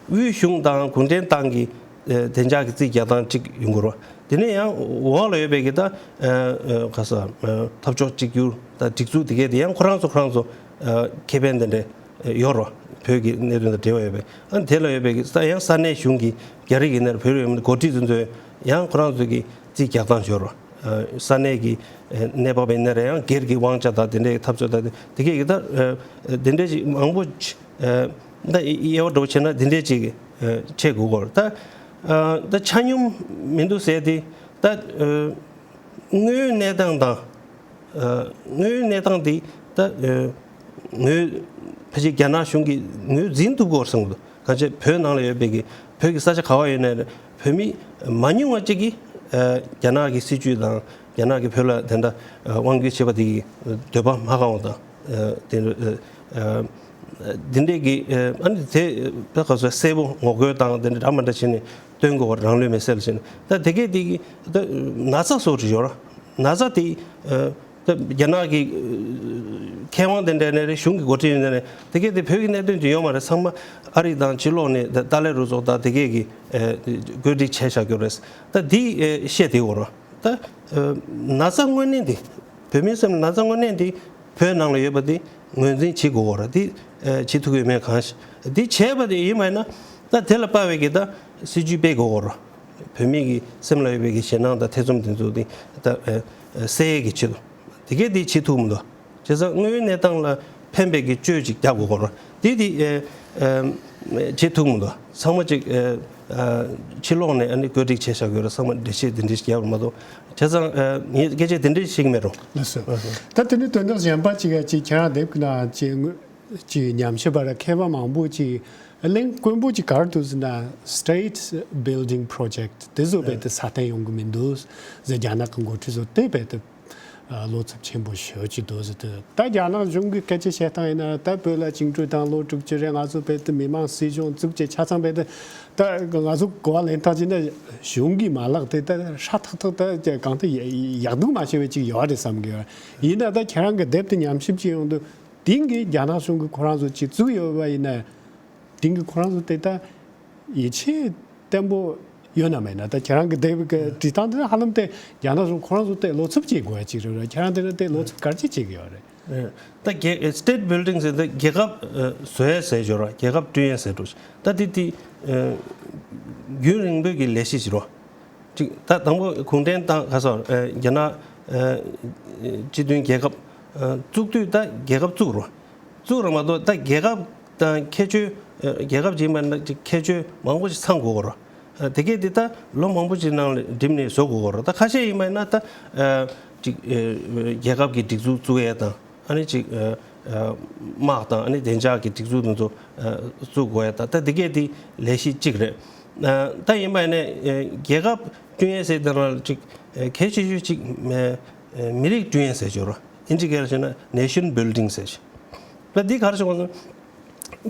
དབུས་གཞུང་དང་གུང་ཁྲན་ཏང་གི་ཨེ་བདེ་འཇགས་ཀྱི་རྩིས་རྒྱག་སྟངས་གཅིག་ཡོང་གི་རེད། དེ་ནས་ཡང་འོག་ལ་ཡོད་པའི་གི་ད་ཨེ་ཨེ་ག་ས་ཨེ་འཐབ་ཕྱོགས་གཅིག་གྱུར་དང་སྒྲིག་འཛུགས་དེ་གས་དེ་ཡང་ཁོ་རང་ཚོ་ཁོ་རང་ཚོ་ཨེ་ཁེ་ཕན་དེ་འདྲ་ཡོད་རེད། བོད་ཀྱི་གནད་དོན་དང་འབྲེལ་བ་ཡོད་པའི། ཨ་ནི་དེ་ལ་ཡོད་པའི་གི་ས་ཡང་ས་གནས་གཞུང་གི་རྒྱ་རིགས་ཡིན་ན་རེད། བོད་རིགས་ཡིན་ན་འགོ་ཁྲིད་དེ་ཚོས་ཡང་ཁོ་རང་ཚོ་གི་རྩིས་རྒྱག་སྟངས་ཡོད་རེད། ཨེ་ས་གནས་ཀྱི་ཨེ་གནས་བབ་ཡིན་ན་རེད། ཡང་སྒེར་གྱི་དབང་ཆ་དང་དེ་འདྲའི་འཐབ་རྩོད་དང་དེ་གས་ཀྱི་ད་ཨེ་དེ་འདྲའི་ཅིག་མང་པོ་ཅིག་ཨེ་ད་དབྱེ་བ་འདྲ་བོ་བྱས་ན་དེ་འདྲའི་ཅིག་ཨེ་བྱེད་དགོས་ཀྱི་རེད། ད་ཨ་ད་ཆ་སྙོམས་མི་འདུག་ཟེར་དེ་ད་ཨེ་དངོས་ཡོད་གནས་སྟངས་དང་། ཨ་དངོས་ཡོད་གནས་སྟངས་འདི་ད་ཨ་ངོས་ཕལ་ཆེར་རྒྱ་ནག་གཞུང་གིས་ངོས་འཛིན་ཐུབ་ཀྱི་ཡོད་བསམ་གྱི་འདུག་གང་ཅི་བོད་ནང་ལ་ཡོད་པའི་གི་བོད་ཀྱི་ས་ཆ་ག་བ་ཡོད་ནའི་བོད་མི་མང་ཉུང་བ་ཅིག་གིས་ཨ་རྒྱ་ནག་གི་སྲིད་ཇུས་དང་རྒྱ་ནག་གིས་བོད་ལ་དེ་འདྲ་ཨ་དབང་བསྒྱུར་བྱས་པ་དེ་གི་འདོད་པ་མ་ཁེངས་པ་དང་། ཨ་དེ་ཨ་ འདི་འདྲས་ཀྱི་ཨ་ནི་དེ་ད་ག་ཚོད་གསལ་པོ་ངོ་རྒོལ་དང་དེ་འདྲ་འདྲ་མ་འདྲ་བྱས་ནས་སྟོན་དགོས་པ་རང་ལུས་མེར་སྲེག་ལ་བྱས་ནས། ད་དེ་གས་དེ་གི་ད་ན་ཚ་བཟོ་འདྲ་ཡོད་ར། ན་ཚ་དེ་ད་རྒྱ་ནག་གི་མཁས་དབང་དེ་འདྲ་ནས་རེད། གཞུང་གི་འགོ་ཁྲིད་ཡིན་ནས་དེ་གས་དེ་བོད་ཀྱི་གནད་དོན་དེ་ཡོད་མ་རེད། ཚང་མ་ཨ་རི་དང་ཕྱི་ལོགས་ནས་ད་ཏཱ་ལའི་རུ་ཚོགས་དང་དེ་གས་ཀྱི་བཀོད་སྒྲིག་བྱས་བཞག་རྒྱུ་རེད། ད་འདི་བཤད་དེ་འོ་ར། ད་ན་ཚ་དངོས་གནས་འདི་བོད་མིའི་སེམས་ལ་ན་ཚ་དངོས་གནས་འདི་བོད་ནང་ལ་ཡོད་པ་འདི་ངོས་འཛིན་བྱེད་དགོས་ར། འདི་བྱེད་ཐུབ་ཀྱི་ཡོད་མེད་གང་ཤེས། འདི་བྱས་པ་དེ་ཡིན་པ་ཡིན་ན་ད་དེ་ལ་དཔག་པའི་གི་ད་སྲིད་ཇུས་སྤེལ་དགོས་ར། བོད་མི་གི་སེམས་ལ་ཡོད་པའི་གི་ཞེད་སྣང་དང་ཐེ་ཚོམ་དེ་ཚོ་འདི་ད་སེལ་ཡས་ཀྱི་ཆེད་དུ་དེ་གས་འདི་བྱེད་ཐུབ་མི་འདུག་བྱས་ཙང་དངོས་ཡོད་གནས་སྟངས་ལ་ཕན་པའི་གི་བཅོས་ཅིག་རྒྱག་དགོས་ར། འདི་འདི་བྱེད་ཐུབ་མི་འདུག་ཚང་མ་ཅིག་ཕྱི་ལོགས་ནས་ཨ་ནི་བཀོད་སྒྲིག་བྱས་བཞག་ཡོད་ར། ཚང་མ་འགྲེལ་བཤད་དེ་འདྲ་ཞིག་རྒྱབ་པ་མ་གཏོགས། བྱས་ཙང་ངས་སྐད་ཆ་དེ་འདྲ་ཞིག་མེད་རུང་། ལགས་སོ། ད་དེ་ནས་དོན་དག་གཞན་པ་ཅིག་ཅིག་ཁྱེད་རང་དེབ་ཀྱི་ནང་ཅིག་དངོས་ཅིག་ཉམས་ཞིབ་པ་ར་མཁས་པ་མང་པོ་ཅིག་གླེང་དཀོན་པོ་ཅིག་ག་རེ་འདུག་ཟེར་ན། State Building Project དེ་ཚོ་རྦད་དེ་སྲ་བརྟན་ཡོང་གི་མི་འདུག་ཟེར། རྒྱ་ནག་གི་འགོ་ཁྲིད་ཚོ་དེ་རྦད་དེ་བློ་འཚབ་ཆེན་པོ་ཞེ་པོ་ཅིག་འདུག་ཟེར་དུས། ད་རྒྱ་ནག་གཞུང་གི་སྐད་ཆ་བཤད་སྟངས་ཡིན་ན། ད་བོད་ལ་བཅིངས་འགྲོལ་བཏང་ལོ་དྲུག་ཅུ་རེད། ང་ཚོ་རྦད་དེ་མི་དམངས་སྲིད་གཞུང་བཙུགས་བྱས་ཆ་ཚང་རྦད་དེ་ད་ང་ཚོ་གོ་བ་ལེན་སྟངས་བྱས་ན་གཞུང་གི་མ་ལག་དེ་ད་སྲ་ཐག་ཐག་ད་གང་ལྟར་ཡག་སྡུག་མ་ཤེས་པའི་ཅིག་ཡོད་རེད་བསམ་གི་ཡོད། ཡིན་ན་ད་ཁྱེད་རང་གི་དེབ་དེ་ཉམས་ཞིབ་བྱེད་ཡོང་དུས། དེང་གི་རྒྱ་ནག་གཞུང་གིས་ཁོ་རང་ཚོ་ཅིག་བཙུགས་ཡོད་པ་ཡིན་ན། དེང་གི་ཁོ་རང་ཚོ་དེ་ལྟར་ཡིད་ཆེས་བརྟན་པོ་ཡོད་ན་མེད་ན། ད་ཁྱེད་རང་གི་དེབ་ཀྱི་བྲིས་སྟངས་དེ་ཧ་ལམ་དེ་རྒྱ་ནག་གཞུང་ཁོ་རང་ཚོ་དེ་བློ་འཚབ་བྱེད་དགོས་ཡ་ཅིག་རེད་ར། ཁྱེད་རང་དེ་ལ་དེ་བློ་འཚབ་ག་རེ་བྱེད་ཀྱི་ཡོད་རེད། ད་རྒྱལ་State Building ཟེར་ད་རྒྱལ་ཁབ་བཟོ་ཡ་ཟེར་ཞོར་ར། རྒྱལ་ཁབ་བསྐྲུན་ཡ་ཟེར་འགྲོ། ད་དེ་དེ་རྒྱུན་རིང་པོའི་གི་ལས་གཞི་ཞིག་རེད། གཅིག་ད་དང་པོ་གུང་ཁྲན་ཏང་ག་ས་རྒྱ་ནག་སྤྱི་མཐུན་རྒྱལ་ཁབ་བཙུགས་དུས་ད་རྒྱལ་ཁབ་བཙུགས་རོ། བཙུགས་ར་མ་གཏོགས་ད་རྒྱལ་ཁབ་དང་ཁྱད་ཆོས་རྒྱལ་ཁབ་ཅིག་ཡིན་པ་ན་ཅིག་ཁྱད་ཆོས་མང་པོ་ཞིག་ཚང་དགོས་རོ། དེ་གས་དེ་ད་ལོ་མང་པོ་ཅིག་ནང་ལ་འགྲིམ་ནས་བཟོ་དགོས་རོ། ད་ཁ་ཤས་ཡིན་པ་ན་ད་ཅིག་རྒྱལ་ཁབ་ཀྱི་སྒྲིག་འཛུགས་བཙུགས་ཡས་དང་། ཨ་ནི་ཅིག་དམག་དང་ཨ་ནི་བདེ་འཇགས་ཀྱི་སྒྲིག་འཛུགས་དེ་ཚོ་བཙུགས་དགོས་ཡ། ད་ད་འདི་གས་དེ་ལས་གཞི་གཅིག་རེད། ད་ཡིན་པ་ནས་རྒྱལ་ཁབ་བསྐྲུན་ཡས་ཟེར་དེ་ལ་ཅིག་གལ་ཆེ་ཤོས་ཅིག་མི་རིགས་བསྐྲུན་ཡས་ཟེར་ཞོར་ཨིན་ཇི་སྐད་ལ་བཤད་ན་Nation Building ཟེར། ད་འདི་ག་རེ་ཞུ་དགོས་ན།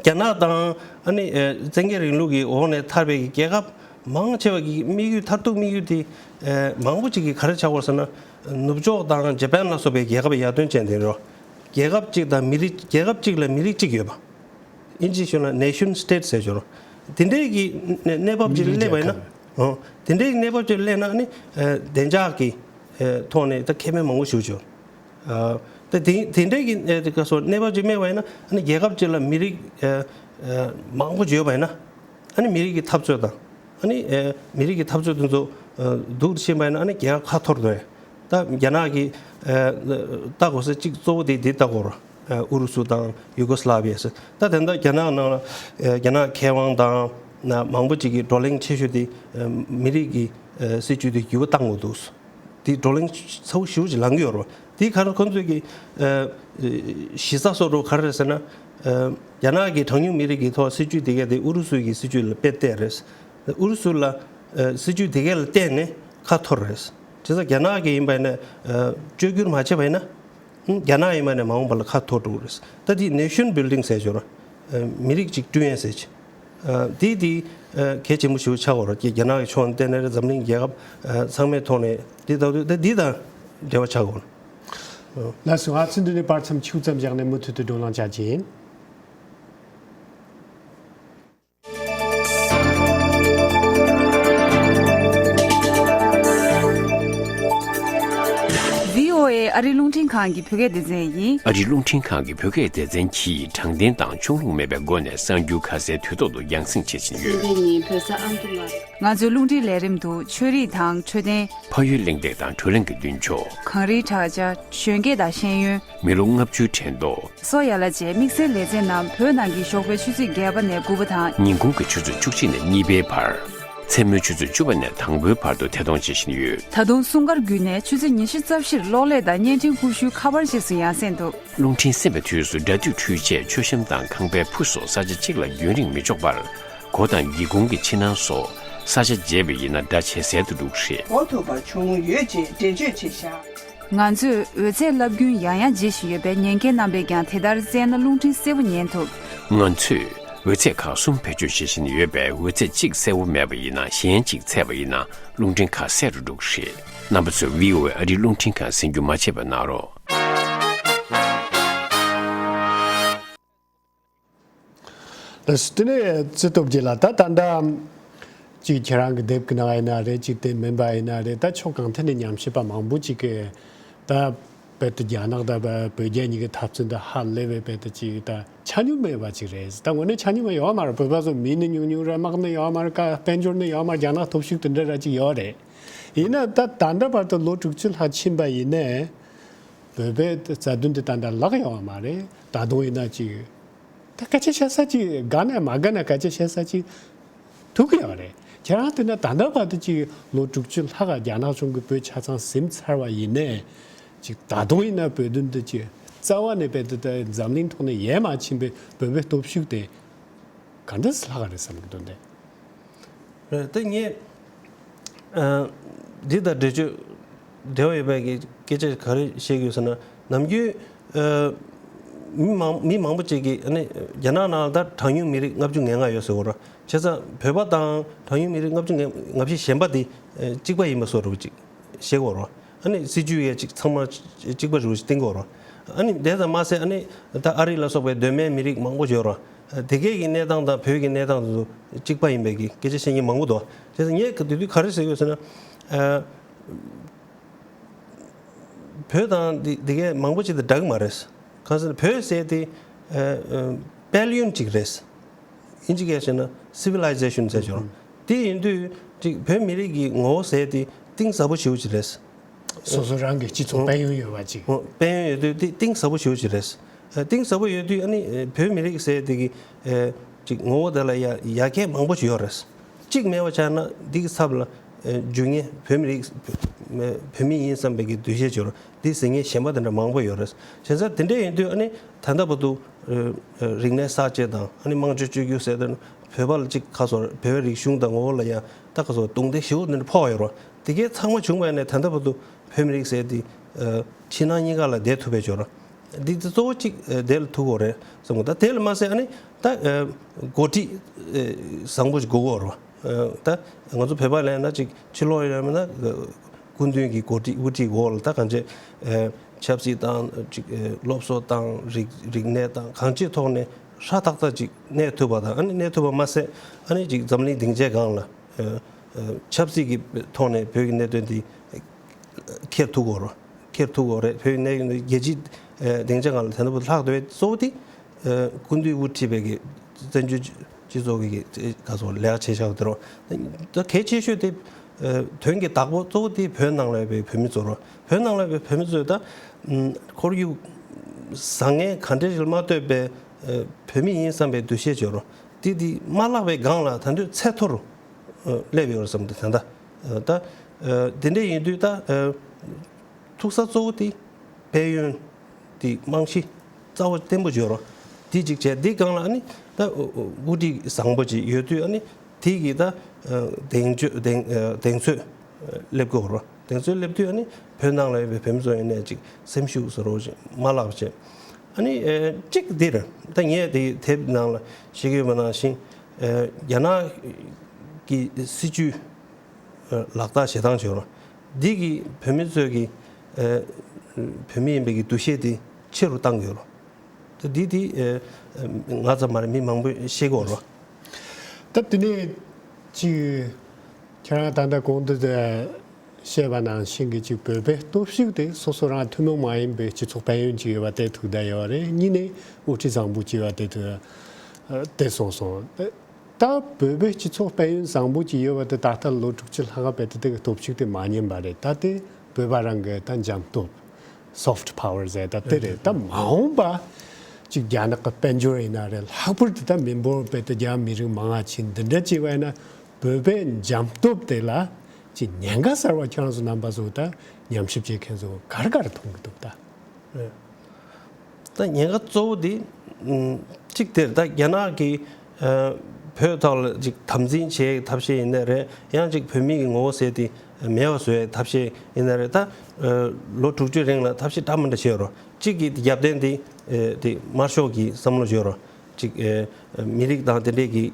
རྒྱ་ནག་དང་ཨ་ནི་བཙན་རྒྱལ་རིང་ལུགས་ཀྱི་འོག་ནས་ཐར་བའི་རྒྱལ་ཁབ་མང་ཆེ་བ་གི་དམིགས་ཡུལ་མཐར་ཐུག་དམིགས་ཡུལ་དེ་མང་པོ་ཅིག་གིས་ག་རེ་ཆགས་ཡོད་ཟེར་ན། ནུབ་ཕྱོགས་དང་ཇ་པན་ལ་སོགས་པའི་རྒྱལ་ཁབ་ཡར་ཐོན་ཅན་དེ་རོ། རྒྱལ་ཁབ་གཅིག་དང་མི་རིགས་རྒྱལ་ཁབ་གཅིག་ལ་མི་རིགས་གཅིག་ཡོད་པ། ཨིན་ཇི་ཞུ་ན་Nation State ཟེར་ཞོར། དེ་འདྲའི་གི་གནས་བབ་ཅིག་ལ་སླེབས་པ་ཡིན་ན། ཨོ། དེ་འདྲའི་གནས་བབ་ཅིག་ལ་སླེབས་ན་ཨ་ནི་བདེ་འཇགས་ཀྱི་ཐོག་ནས་ད་ཁེ་ཕན་མང་པོ་ཞིག་ཡོད། ད་དེ་དེ་འདྲའི་གི་ག་སོ་གནས་བབ་ཅིག་སླེབས་པ་ཡིན་ན་ཨ་ནི་རྒྱལ་ཁབ་ཅིག་ལ་མི་རིགས་མང་པོ་ཅིག་ཡོད་པ་ཡིན་ན། ཨ་ནི་མི་རིགས་ཀྱི་འཐབ་རྩོད་དང་། ཨ་ནི་ཨེ་མི་རིགས་ཀྱི་འཐབ་རྩོད་དེ་ཚོ་ཨ་སྡུག་ཏུ་ཕྱིན་པ་ཡིན་ན་ཨ་ནི་རྒྱལ་ཁབ་ཁ་འཐོར་འགྲོ་ཡ། ད་རྒྱ་ནག་གི་ཨ་ལྟ་དགོས་ས་གཅིག་གཙོ་བོ་དེ་འདི་ལྟ་དགོས་རེད། ཨ་ཨུ་རུ་སུ་དང་ཡུ་གོ་སླ་བི་ཡ་ཟེར། ད་དེ་འདྲ་རྒྱ་ནག་ནང་ལ་ཨ་རྒྱ་ནག་མཁས་དབང་དང་ན་མང་པོ་ཅིག་གིས་བགྲོ་གླེང་ཆེ་ཤོས་དེ་ཨ་མི་རིགས་ཀྱི་ཨ་སྲིད་ཇུས་དེ་འགྱུར་བ་བཏང་དགོས་འདུག་དེ་བགྲོ་གླེང་ཚ་བོ་ཞེ་པོ་ཅིག་ལངས་ཀྱི་ཡོད་རེད། དེ་ག་རེ་ཁོང་ཚོས་ཀྱི་ཨ་གཞི་རྩ་བཟོ་འདྲ་བོ་ག་རེ་རེད་ཟེར་ན། ཨ་རྒྱ་ནག་གི་གྲངས་ཉུང་མི་རིགས་ཀྱི་ཐོག་སྲིད་ཇུས་དེ་གས་དེ་ཨུ་རུ་སུ་གི་སྲིད་ཇུས་ལ་དཔེ་བལྟས་རེད། ཨུ་རུ་སུ་ལ་ཨ་སྲིད་ཇུས་དེ་གས་ལ་བརྟེན་ནས་ཁ་འཐོར་རེད། བྱས་ཙང་རྒྱ་ནག་གི་ཡིན་པ་ཡིན་ན་ཨ་བཅོས་བསྒྱུར་མ་བྱས་པ་ཡིན་ན། ཨ་རྒྱ་ནག་ཡིན་པ་ཡིན་ན་མ་འོངས་པ་ལ་ཁ་འཐོར་འགྲོ་གི་རེད། ད་དེ་Nation Building ཟེར་ཞོར་ཨ་མི་རིགས་གཅིག་བསྐྲུན་ཡས་ཟེར་གྱི། ཨ་དེ་དེ་ཨ་གལ་ཆེན་པོ་ཞིག་ཆགས་ཡོད་རེད། རྒྱ་ནག་གི་ཕྱོགས་ནས་བལྟས་ན་རེད། འཛམ་གླིང་རྒྱལ་ཁབ་ཨ་ཚང་མའི་ཐོག་ནས་དེ་ལྟ་བུ་དེ་འདི་དང་འབྲེལ་བ་ཆགས་ཡོད་རེད། ལགས་སོ། ང་ཚོ་འདི་ནས་བར་མཚམས་ཆུང་ཙམ་བཞག་ནས་མུ་མཐུད་དུ་བགྲོ་གླེང་བྱ་རྒྱུ་ཡིན། བྷི་ཨོ་ཨེ་ཨ་རིའི་རླུང་འཕྲིན་ཁང་གི་བོད་སྐད་སྡེ་ཚན་ཡིན། ཨ་རིའི་རླུང་འཕྲིན་ཁང་གི་བོད་སྐད་སྡེ་ཚན་གྱིས་དྲང་བདེན་དང་ཕྱོགས་ལྷུང་མེད་པའི་སྒོ་ནས་གསར་འགྱུར་ཁ་གསལ་དུས་ཐོག་ཏུ་རྒྱང་སྲིང་བྱེད་བཞིན་ཡོད། གསར་འགྱུར་ནི་བོད་ས་ཨ་མདོ་ལ། ང་ཚོའི་རླུང་འཕྲིན་ལས་རིམ་དུ་ཆོས་རིག་དང་འཕྲོད་བསྟེན། ཕ་ཡུལ་གླེང་སྟེགས་དང་བགྲོ་གླེང་གི་མདུན་ཕྱོགས། གངས་རིའི་བྲག་ཅ། གཞོན་སྐྱེས་དང་ཤེས་ཡོན། མི་ལོ་ལྔ་བཅུའི་དྲན་ཐོ། སོགས་ཡན་ལག་བཅས་དམིགས་བསལ་ལེ་ཚན་རྣམས་བོད་ནང་གི་ཞོགས་པའི་ཆུ་ཚོད་བརྒྱད་པ་ནས་དགུ་པ་དང་། ཉིན་གུང་གི་ཆུ་ཚོད་བཅུ་གཅིག་ནས་གཉིས་པའི་བར། མཚན་མོའི་ཆུ་ཚོད་བཅུ་པ་ནས་དང་པོའི་བར་དུ་ཐད་གཏོང་བྱེད་བཞིན་ཡོད། ད་དུང་སྲུང་སྐར་བརྒྱུད་ནས་ཆུ་ཚོད་ཉི་ཤུ་རྩ་བཞིར་གློག་ཀླད་དང་བརྙན་འཕྲིན་ཀུ་ཤུའི་ཁ་པར་རྗེས་སུ་ཡང་སེ་འདུག་རླུང་འཕྲིན་གསན་པའི་དུས་སུ་སྒྲ་སྡུད་འཕྲུལ་ཆས་མཆོད་བཤམས་དང་ཁང་པའི་ཕུ་སོགས་ས་ཆ་གཅིག་ལ་རྒྱུན་རིང་མི་འཇོག་པར། སྒོ་དང་སྒེའུ་ཁུང་གི་ཕྱི་ནང་སོགས་ས་ཆ་བརྗེས་པ་ཡིན་ན་སྒྲ་ཇེ་གསལ་དུ་འགྲོ་གི་རེད། གོ་ཐུབ་པ་བྱུང་ཡོད་ཅེས་འགྲེལ་བརྗོད་བྱས་བཞག་ང་ཚོས་འོད་ཚད་རླབས་རྒྱུན་ཡང་ཡང་བརྗེ་བཞིན་ཡོད་པས། ཉན་མཁན་རྣམ་པས་ཀྱང་དེ་ལྟར་གསན་ན་རླུང་འཕྲིན་གསལ་པོ་ཉན་ཐུབ། ང་ཚོས་འོད་ཚད་ཁག་གསུམ་བེད་སྤྱོད་བྱེད་བཞིན་ཡོད་པས། འོད་ཚད་གཅིག་གསལ་བོ་མེད་པ་ཡིན་ན། གཞན་གཅིག་ཚད་པ་ཡིན་ན། རླུང་འཕྲིན་ཁག་གསལ་རུ་འགྲོ་གི་རེད། རྣམ་པ་ཚོས་བྷི་ཨོ་ཨེ་ཨ་རིའི་རླུང་འཕྲིན་ཁང་གསན་རྒྱུ་མ་བརྗེད་པ་གནང་རོགས། ལགས་སོ། དེ་ནས་རྩིས་ཐོབ་རྗེས་ལ། ད་ད་ལྟ་ཅིག་ཁྱེད་རང་གི་དེབ་ཀྱི་ནང་ཡིན་ན་རེད། ཅིག་དེ་མིན་པ་ཡིན་ན་རེད། ད་ཕྱོགས་གང་ཐད་ནས་ཉམས་ཞིབ་པ་མང་པོ་ཅིག་གིས་ད་བོད་དང་རྒྱ་ནག་དང་བོད་རྒྱ་གཉིས་ཀྱི་འཐབ་རྩོད་འདི་ཧ་ལས་པའི་བོད་དུ་ཅིག་ད་ཆ་སྙོམས་མེད་པ་ཅིག་རེད། ད་དངོས་གནས་ཆ་སྙོམས་ཡོད་མ་རེད། བོད་པ་ཚོ་མི་ནི་ཉུང་ཉུང་རེད། དམག་ནི་ཡོད་མ་རེད། ཀ་དཔལ་འབྱོར་ནི་ཡོད་མ་རེད། རྒྱ་ནག་སྟོབས་ཤུགས་དེ་འདྲ་ར་ཅིག་ཡོད་རེད། ཡིན་ན་ད་ད་ལྟ་བར་དུ་ལོ་དྲུག་ཅུ་ལྷག་ཕྱིན་པ་ཡིན་ནའི། བོད་པའི་རྩ་དོན་དེ་ད་ལྟ་ལག་ཡོང་བ་མ་རེད། ད་དུང་ཡིན་ན་ཅིག་ད་སྐད་ཆ་བཤད་ས་ཅིག་དགའ་ན་མ་དགའ་ན་སྐད་ཆ་བཤད་ས་ཅིག་ཐུག་གི་ཡོད་རེད། ཁྱེད་རང་དེ་ན་ད་ལྟ་བར་དུ་ཅིག་ལོ་དྲུག་ཅུ་ལྷག་རྒྱ་ནག་གཞུང་གིས་བོད་ཆ་ཚང་ཟིན་ཚར་བ་ཡིན་ནའི། ཅིག་ད་དུང་ཡིན་ན་བོད་དོན་དེ་ཅིག་རྩ་བ་ནས་བོད་དེ་ད་འཛམ་གླིང་ཐོག་ནས་ཡལ་མ་ཕྱིན་པའི་བོད་པའི་སྟོབས་ཤུགས་དེ་ག་འདྲ་ལྷག་ག་རེད་བསམ་གི་འདུག་འདི། རེད། དེ་ངས་ཨ་འདི་དང་འགྲེལ་བརྗོད་འབྲེལ་བ་ཡོད་པའི་གི་སྐད་ཆ་ག་རེ་བཤད་ཀྱི་ཡོད་ཟེར་ན། ནམ་རྒྱུན་ཨ་མི་མང་མི་མང་པོ་ཅིག་གིས་ཨ་ནི་རྒྱ་ནག་ནང་ལ་ད་གྲངས་ཉུང་མི་རིགས་ལྔ་བཅུ་ང་ལྔ་ཡོད་ཟེར་གོ་ར། བྱས་ཙང་བོད་པ་དང་གྲངས་ཉུང་མི་རིགས་ལྔ་བཅུ་ང་ལྔ་བཅུ་གཞན་པ་དེ་ཨ་གཅིག་པ་ཡིན་པ་བཟོ་འདྲ་པོ་ཅིག་བཤད་གོ་ར། ཨ་ནི་སྲིད་ཇུས་ཡ་གཅིག་ཚང་མ་གཅིག་པ་རུ་བསྟན་གོ་ར། ཨ་ནི་དེ་ཙམ་མ་ཟད་ཨ་ནི་ད་ཨ་རི་ལ་སོགས་པའི་གདོད་མའི་མི་རིགས་མང་པོ་ཡོད་ར། དེ་གའི་གི་གནས་སྟངས་དང་བོད་ཀྱི་གནས་སྟངས་དེ་ཚོ་གཅིག་པ་ཡིན་པའི་གི་སྐད་ཆ་བཤད་མཁན་མང་པོ་འདུག་བྱས་ཙང་ངས་དེ་དུས་ག་རེ་ཟེར་གི་ཡོད་ཟེར་ན། ཨ་བོད་དང་འདི་འདི་གའི་མང་པོ་ཅིག་དང་འདྲ་གི་མ་རེད། གང་ཟེར་ན་བོད་ཟེར་དེ་ཨ་ཨ་དཔལ་ཡོན་ཅིག་རེད། ཨིན་ཇི་སྐད་བཤད་ན་སི་ཝི་ལའི་ཛེ་ཤན་ཟེར་ཆོག་ར། དེ་ཡིན་དུས་ཅིག་བོད་མི་རིགས་ཀྱི་ངོ་བོ་ཟེར་དེ་གཏིང་ཟབ་པོ་ཞེ་པོ་ཅིག་རེད། སོ་སོ་རང་གི་སྤྱི་ཚོགས་དཔལ་ཡོན་ཡོད་པ་ཅིག་འོ། དཔལ་ཡོན་ཡོད་དུས་དེ་གཏིང་ཟབ་པོ་ཞེ་པོ་ཅིག་རེད། ཨ་གཏིང་ཟབ་པོ་ཡོད་དུས་ཨ་ནི་ཨ་བོད་མི་རིགས་ཟེར་དེ་གི་ཨ་ཅིག་ངོ་བོ་དེ་ལ་ཡ་ཡ་གྱལ་མང་པོ་ཞིག་ཡོད་རེད། གཅིག་མེད་པ་ཆགས་ན་འདི་གི་ཚབ་ལ་ཨ་འཇུ་མཁན་བོད་མི་རིགས་བོད་མི་ཡིན་བསམ་པའི་གི་འདུ་ཤེས་ཅིག་ཡོད་རེད། འདི་ཟེར་མཁན་གཞན་པ་དེ་འདྲ་མང་པོ་ཡོད་རེད། བྱས་ཙང་དེ་འདྲ་ཡིན་དུས་ཨ་ནི་ད་ལྟ་བར་དུ་ཨ་ཨ་རིག་གནས་གསར་བརྗེ་དང་ཨ་ནི་དམངས་གཙོའི་བཅོས་བསྒྱུར་ཟེར་དུས་བོད་པ་ལ་གཅིག་ཁ་སོ་བོད་པའི་རིག་གཞུང་དང་ངོ་བོ་ལ་ཡ་ད་ཁ་སོ་རྡུང་རྡེག་ཞེ་པོ་འདི་འདྲ་ཕོག་ཡོད་རེད། དེ་གའི་ཚང་མ་བྱུང་བ་ཡིན་ནའི་ད་ལྟ་བར་དུ་བོད་མི་རིགས་ཟེར་དེ་ཨ་ཕྱི་ནང་གཉིས་ཀ་ལ་བསྡད་ཐུབ་པའི་ཅིག་ཡོད་རེད། འདི་ཚོ་གཙོ་བོ་གཅིག་ཨ་དེ་ལ་ཐུག་དགོས་རེད་བསམ་གི། ད་དེ་ལ་མ་ཟད་ཨ་ནི་ད་ཨ་འགོ་ཁྲིད་ཨ་བཟང་པོ་ཞིག་དགོས་ཀྱི་ཡོད་རེད། ཨ་ད་ང་ཚོ་བོད་པ་ལབ་ན་ཅིག་ཕྱི་ལོགས་ཡིན་ན་ཨ་སྐུ་མདུན་གྱི་འགོ་ཁྲིད་དབུ་ཁྲིད་འོག་ལ་ད་གང་ཅི་ཨ་ཆབ་སྲིད་དང་ཅིག་ཨ་སློབ་གསོ་དང་རིག་རིག་གནས་དང་གང་ཅིའི་ཐོག་ནས་ཧྲ་ཐག་ཐག་ཅིག་གནས་ཐུབ་པ་དང་། ཨ་ནི་གནས་ཐུབ་པ་མ་ཟད་ཨ་ནི་ཅིག་འཛམ་གླིང་སྡིངས་ཆའི་སྒང་ལ་ཨ་ཨ་ཆབ་སྲིད་ཀྱི་ཐོག་ནས་བོད་ཀྱི་གནད་དོན་འདི་འཁྱེར་ཐུབ་དགོས་རེད། འཁྱེར་ཐུབ་དགོས་རེད། བོད་ཀྱི་གནད་དོན་འདི་རྒྱལ་སྤྱིའི་ཨ་སྡིངས་ཆའི་སྒང་ལ་ད་ལྟ་བར་ལྷག་བསྡད་པའི་གཙོ་བོ་དེ་ཨ་སྐུ་མདུན་དབུ་ཁྲིད་པའི་གི་བཙན་བྱོལ་སྤྱི་ཚོགས་ཀྱི་ག་ཚོད་ལས་ཀ་བྱེད་བཞག་དེ་རོ། ད་གལ་ཆེ་ཤོས་དེ་ཨ་དོན་གྱི་བདག་པོ་གཙོ་བོ་དེ་བོད་ནང་ལ་ཡོད་པའི་བོད་མི་ཚོ་རོ། བོད་ནང་ལ་ཡོད་པའི་བོད་མི་ཚོས་ད་ཨམ་ཁོར་ཡུག་བཟང་ངན་ག་འདྲ་ཞིག་ལ་མ་ལྟོས་པའི་ཨ་བོད་མི་ཡིན་བསམ་པའི་འདུ་ཤེས་ཅིག་ཡོད་རོ། དེ་དེ་མ་བརླག་པའི་སྒང་ལ་ད་དུང་ཚད་མཐོ་རུ་ཨ་སླེབས་ཡོད་རེད་བསམ་གི་འདུག་ད་ལྟ་ཨ་དེ་འདྲ་ཡིན་དུས་ད་ཨ་ཐུག་ས་གཙོ་བོ་དེ་དཔལ་ཡོན་དེ་རྨང་གཞི་རྩ་བ་བརྟན་པོ་ཅིག་ཡོད་རོ། དེ་གཅིག་བྱས། དེའི་སྒང་ལ་ཨ་ནི་ད་དབུ་ཁྲིད་བཟང་པོ་ཅིག་ཡོད་དུས་ཨ་ནི་དེ་གི་ད་ཨ་གདེང་ཚོད་གདེང་ཨ་གདེང་ཚོད་སླེབས་ཀྱི་ཡོད་རོ། གདེང་ཚོད་སླེབས་དུས་ཨ་ནི་བོད་ནང་ལ་ཡོད་པའི་བོད་མི་ཚོ་ཡིན་ནའི་ཅིག་སེམས་ཤུགས་བཟོ་རོགས་ཅིག་མ་བརླག་བྱས། ཨ་ནི་ཨ་གཅིག་འདིར་ད་ངས་དེ་དེབ་ནང་ལ་བཤད་ཀྱི་ཡོད་པ་ནང་བཞིན་ཨ་རྒྱ་ནག་གི་སྲིད་ཇུས་ཨ་ལག་བསྟར་བྱེད་སྟངས་བྱེད་རོགས། འདི་གིས་བོད་མི་ཚོས་ཀྱི་ཨ་བོད་མི་ཡིན་པའི་གི་འདུ་ཤེས་དེ་ཆེ་རུ་བཏང་དགོས་རོགས། ད་འདི་དེ་ཨ་ང་ཙམ་མ་རེད། མི་མང་པོས་ཤེས་ཀྱི་ཡོད་རོགས། ད་དེ་ནས་ཅིག་ཁྱེད་རང་ད་ལྟ་གོང་དུ་བཤད་པ་ནང་བཞིན་གྱི་ཅིག་བོད་པའི་སྟོབས་ཤུགས་དེ་སོ་སོ་རང་ཐུན་མོང་མ་ཡིན་པའི་སྤྱི་ཚོགས་དཔལ་ཡོན་ཅིག་ཡོད་པ་དེ་ཐུག་བསྡད་ཡོད་རེད། གཉིས་ནས་དབུ་ཁྲིད་བཟང་པོ་ཅིག་ཡོད་པ་དེ་ཐུག་ཨ་དེ་སོང་སོང་། ད་བོད་པའི་སྤྱི་ཚོགས་དཔལ་ཡོན་བཟང་པོ་ཅིག་ཡོད་པ་དེ་ད་ལྟ་ལོ་དྲུག་ཅུ་ལྷག་པའི་དེ་དག་གི་སྟོབས་ཤུགས་དེ་མ་ཉམས་པ་རེད། ད་དེ་བོད་པ་རང་གི་ད་འཇམ་སྟོབས་soft power་ཟེར་ད་དེ་རེད། ད་མ་འོངས་པ་ཅིག་རྒྱ་ནག་གི་དཔལ་འབྱོར་ཡིན་ན་རེད། ལྷག་པར་དུ་ད་མི་འབོར་བོད་དུ་རྒྱ་མི་རིགས་མང་ང་ཕྱིན་འདི་འདྲ་ཅིག་བས་ན་བོད་པའི་འཇམ་སྟོབས་དེ་ལ་ཅིག་ཉེན་ཁ་གསར་བ་ཁྱེད་རང་ཚོ་རྣམ་པ་ཚོ་ད་ཉམས་ཞིབ་བྱེད་མཁན་ཚོ་ག་རེ་ག་རེ་མཐོང་གི་འདུག་ད། ད་ཉེན་ཁ་གཙོ་བོ་དེ་ཨམ་གཅིག་དེར་ད་རྒྱ་ནག་གིས་ཨ་བོད་ཐོག་ལ་ཅིག་དམ་འཛིན་བྱེད་ཐབས་ཤེས་ཡིན་ནའི་རེད། ཡང་ཅིག་བོད་མི་གི་ངོ་བོ་ཟེར་དེ་མེད་པ་བཟོ་ཡའི་ཐབས་ཤེས་ཡིན་ནའི་རེད། ད་ཨ་ལོ་དྲུག་ཅུའི་རིང་ལ་ཐབས་ཤེས་འདྲ་མི་འདྲ་བྱས་ཡོད་རེད། གཅིག་གི་རྒྱབ་རྟེན་དེ་ཨ་དེ་དམར་ཤོག་གི་བསམ་བློ་བྱས་ཡོད་རེད། ཅིག་ཨེ་མི་རིགས་དང་དེ་འདྲས་ཀྱི་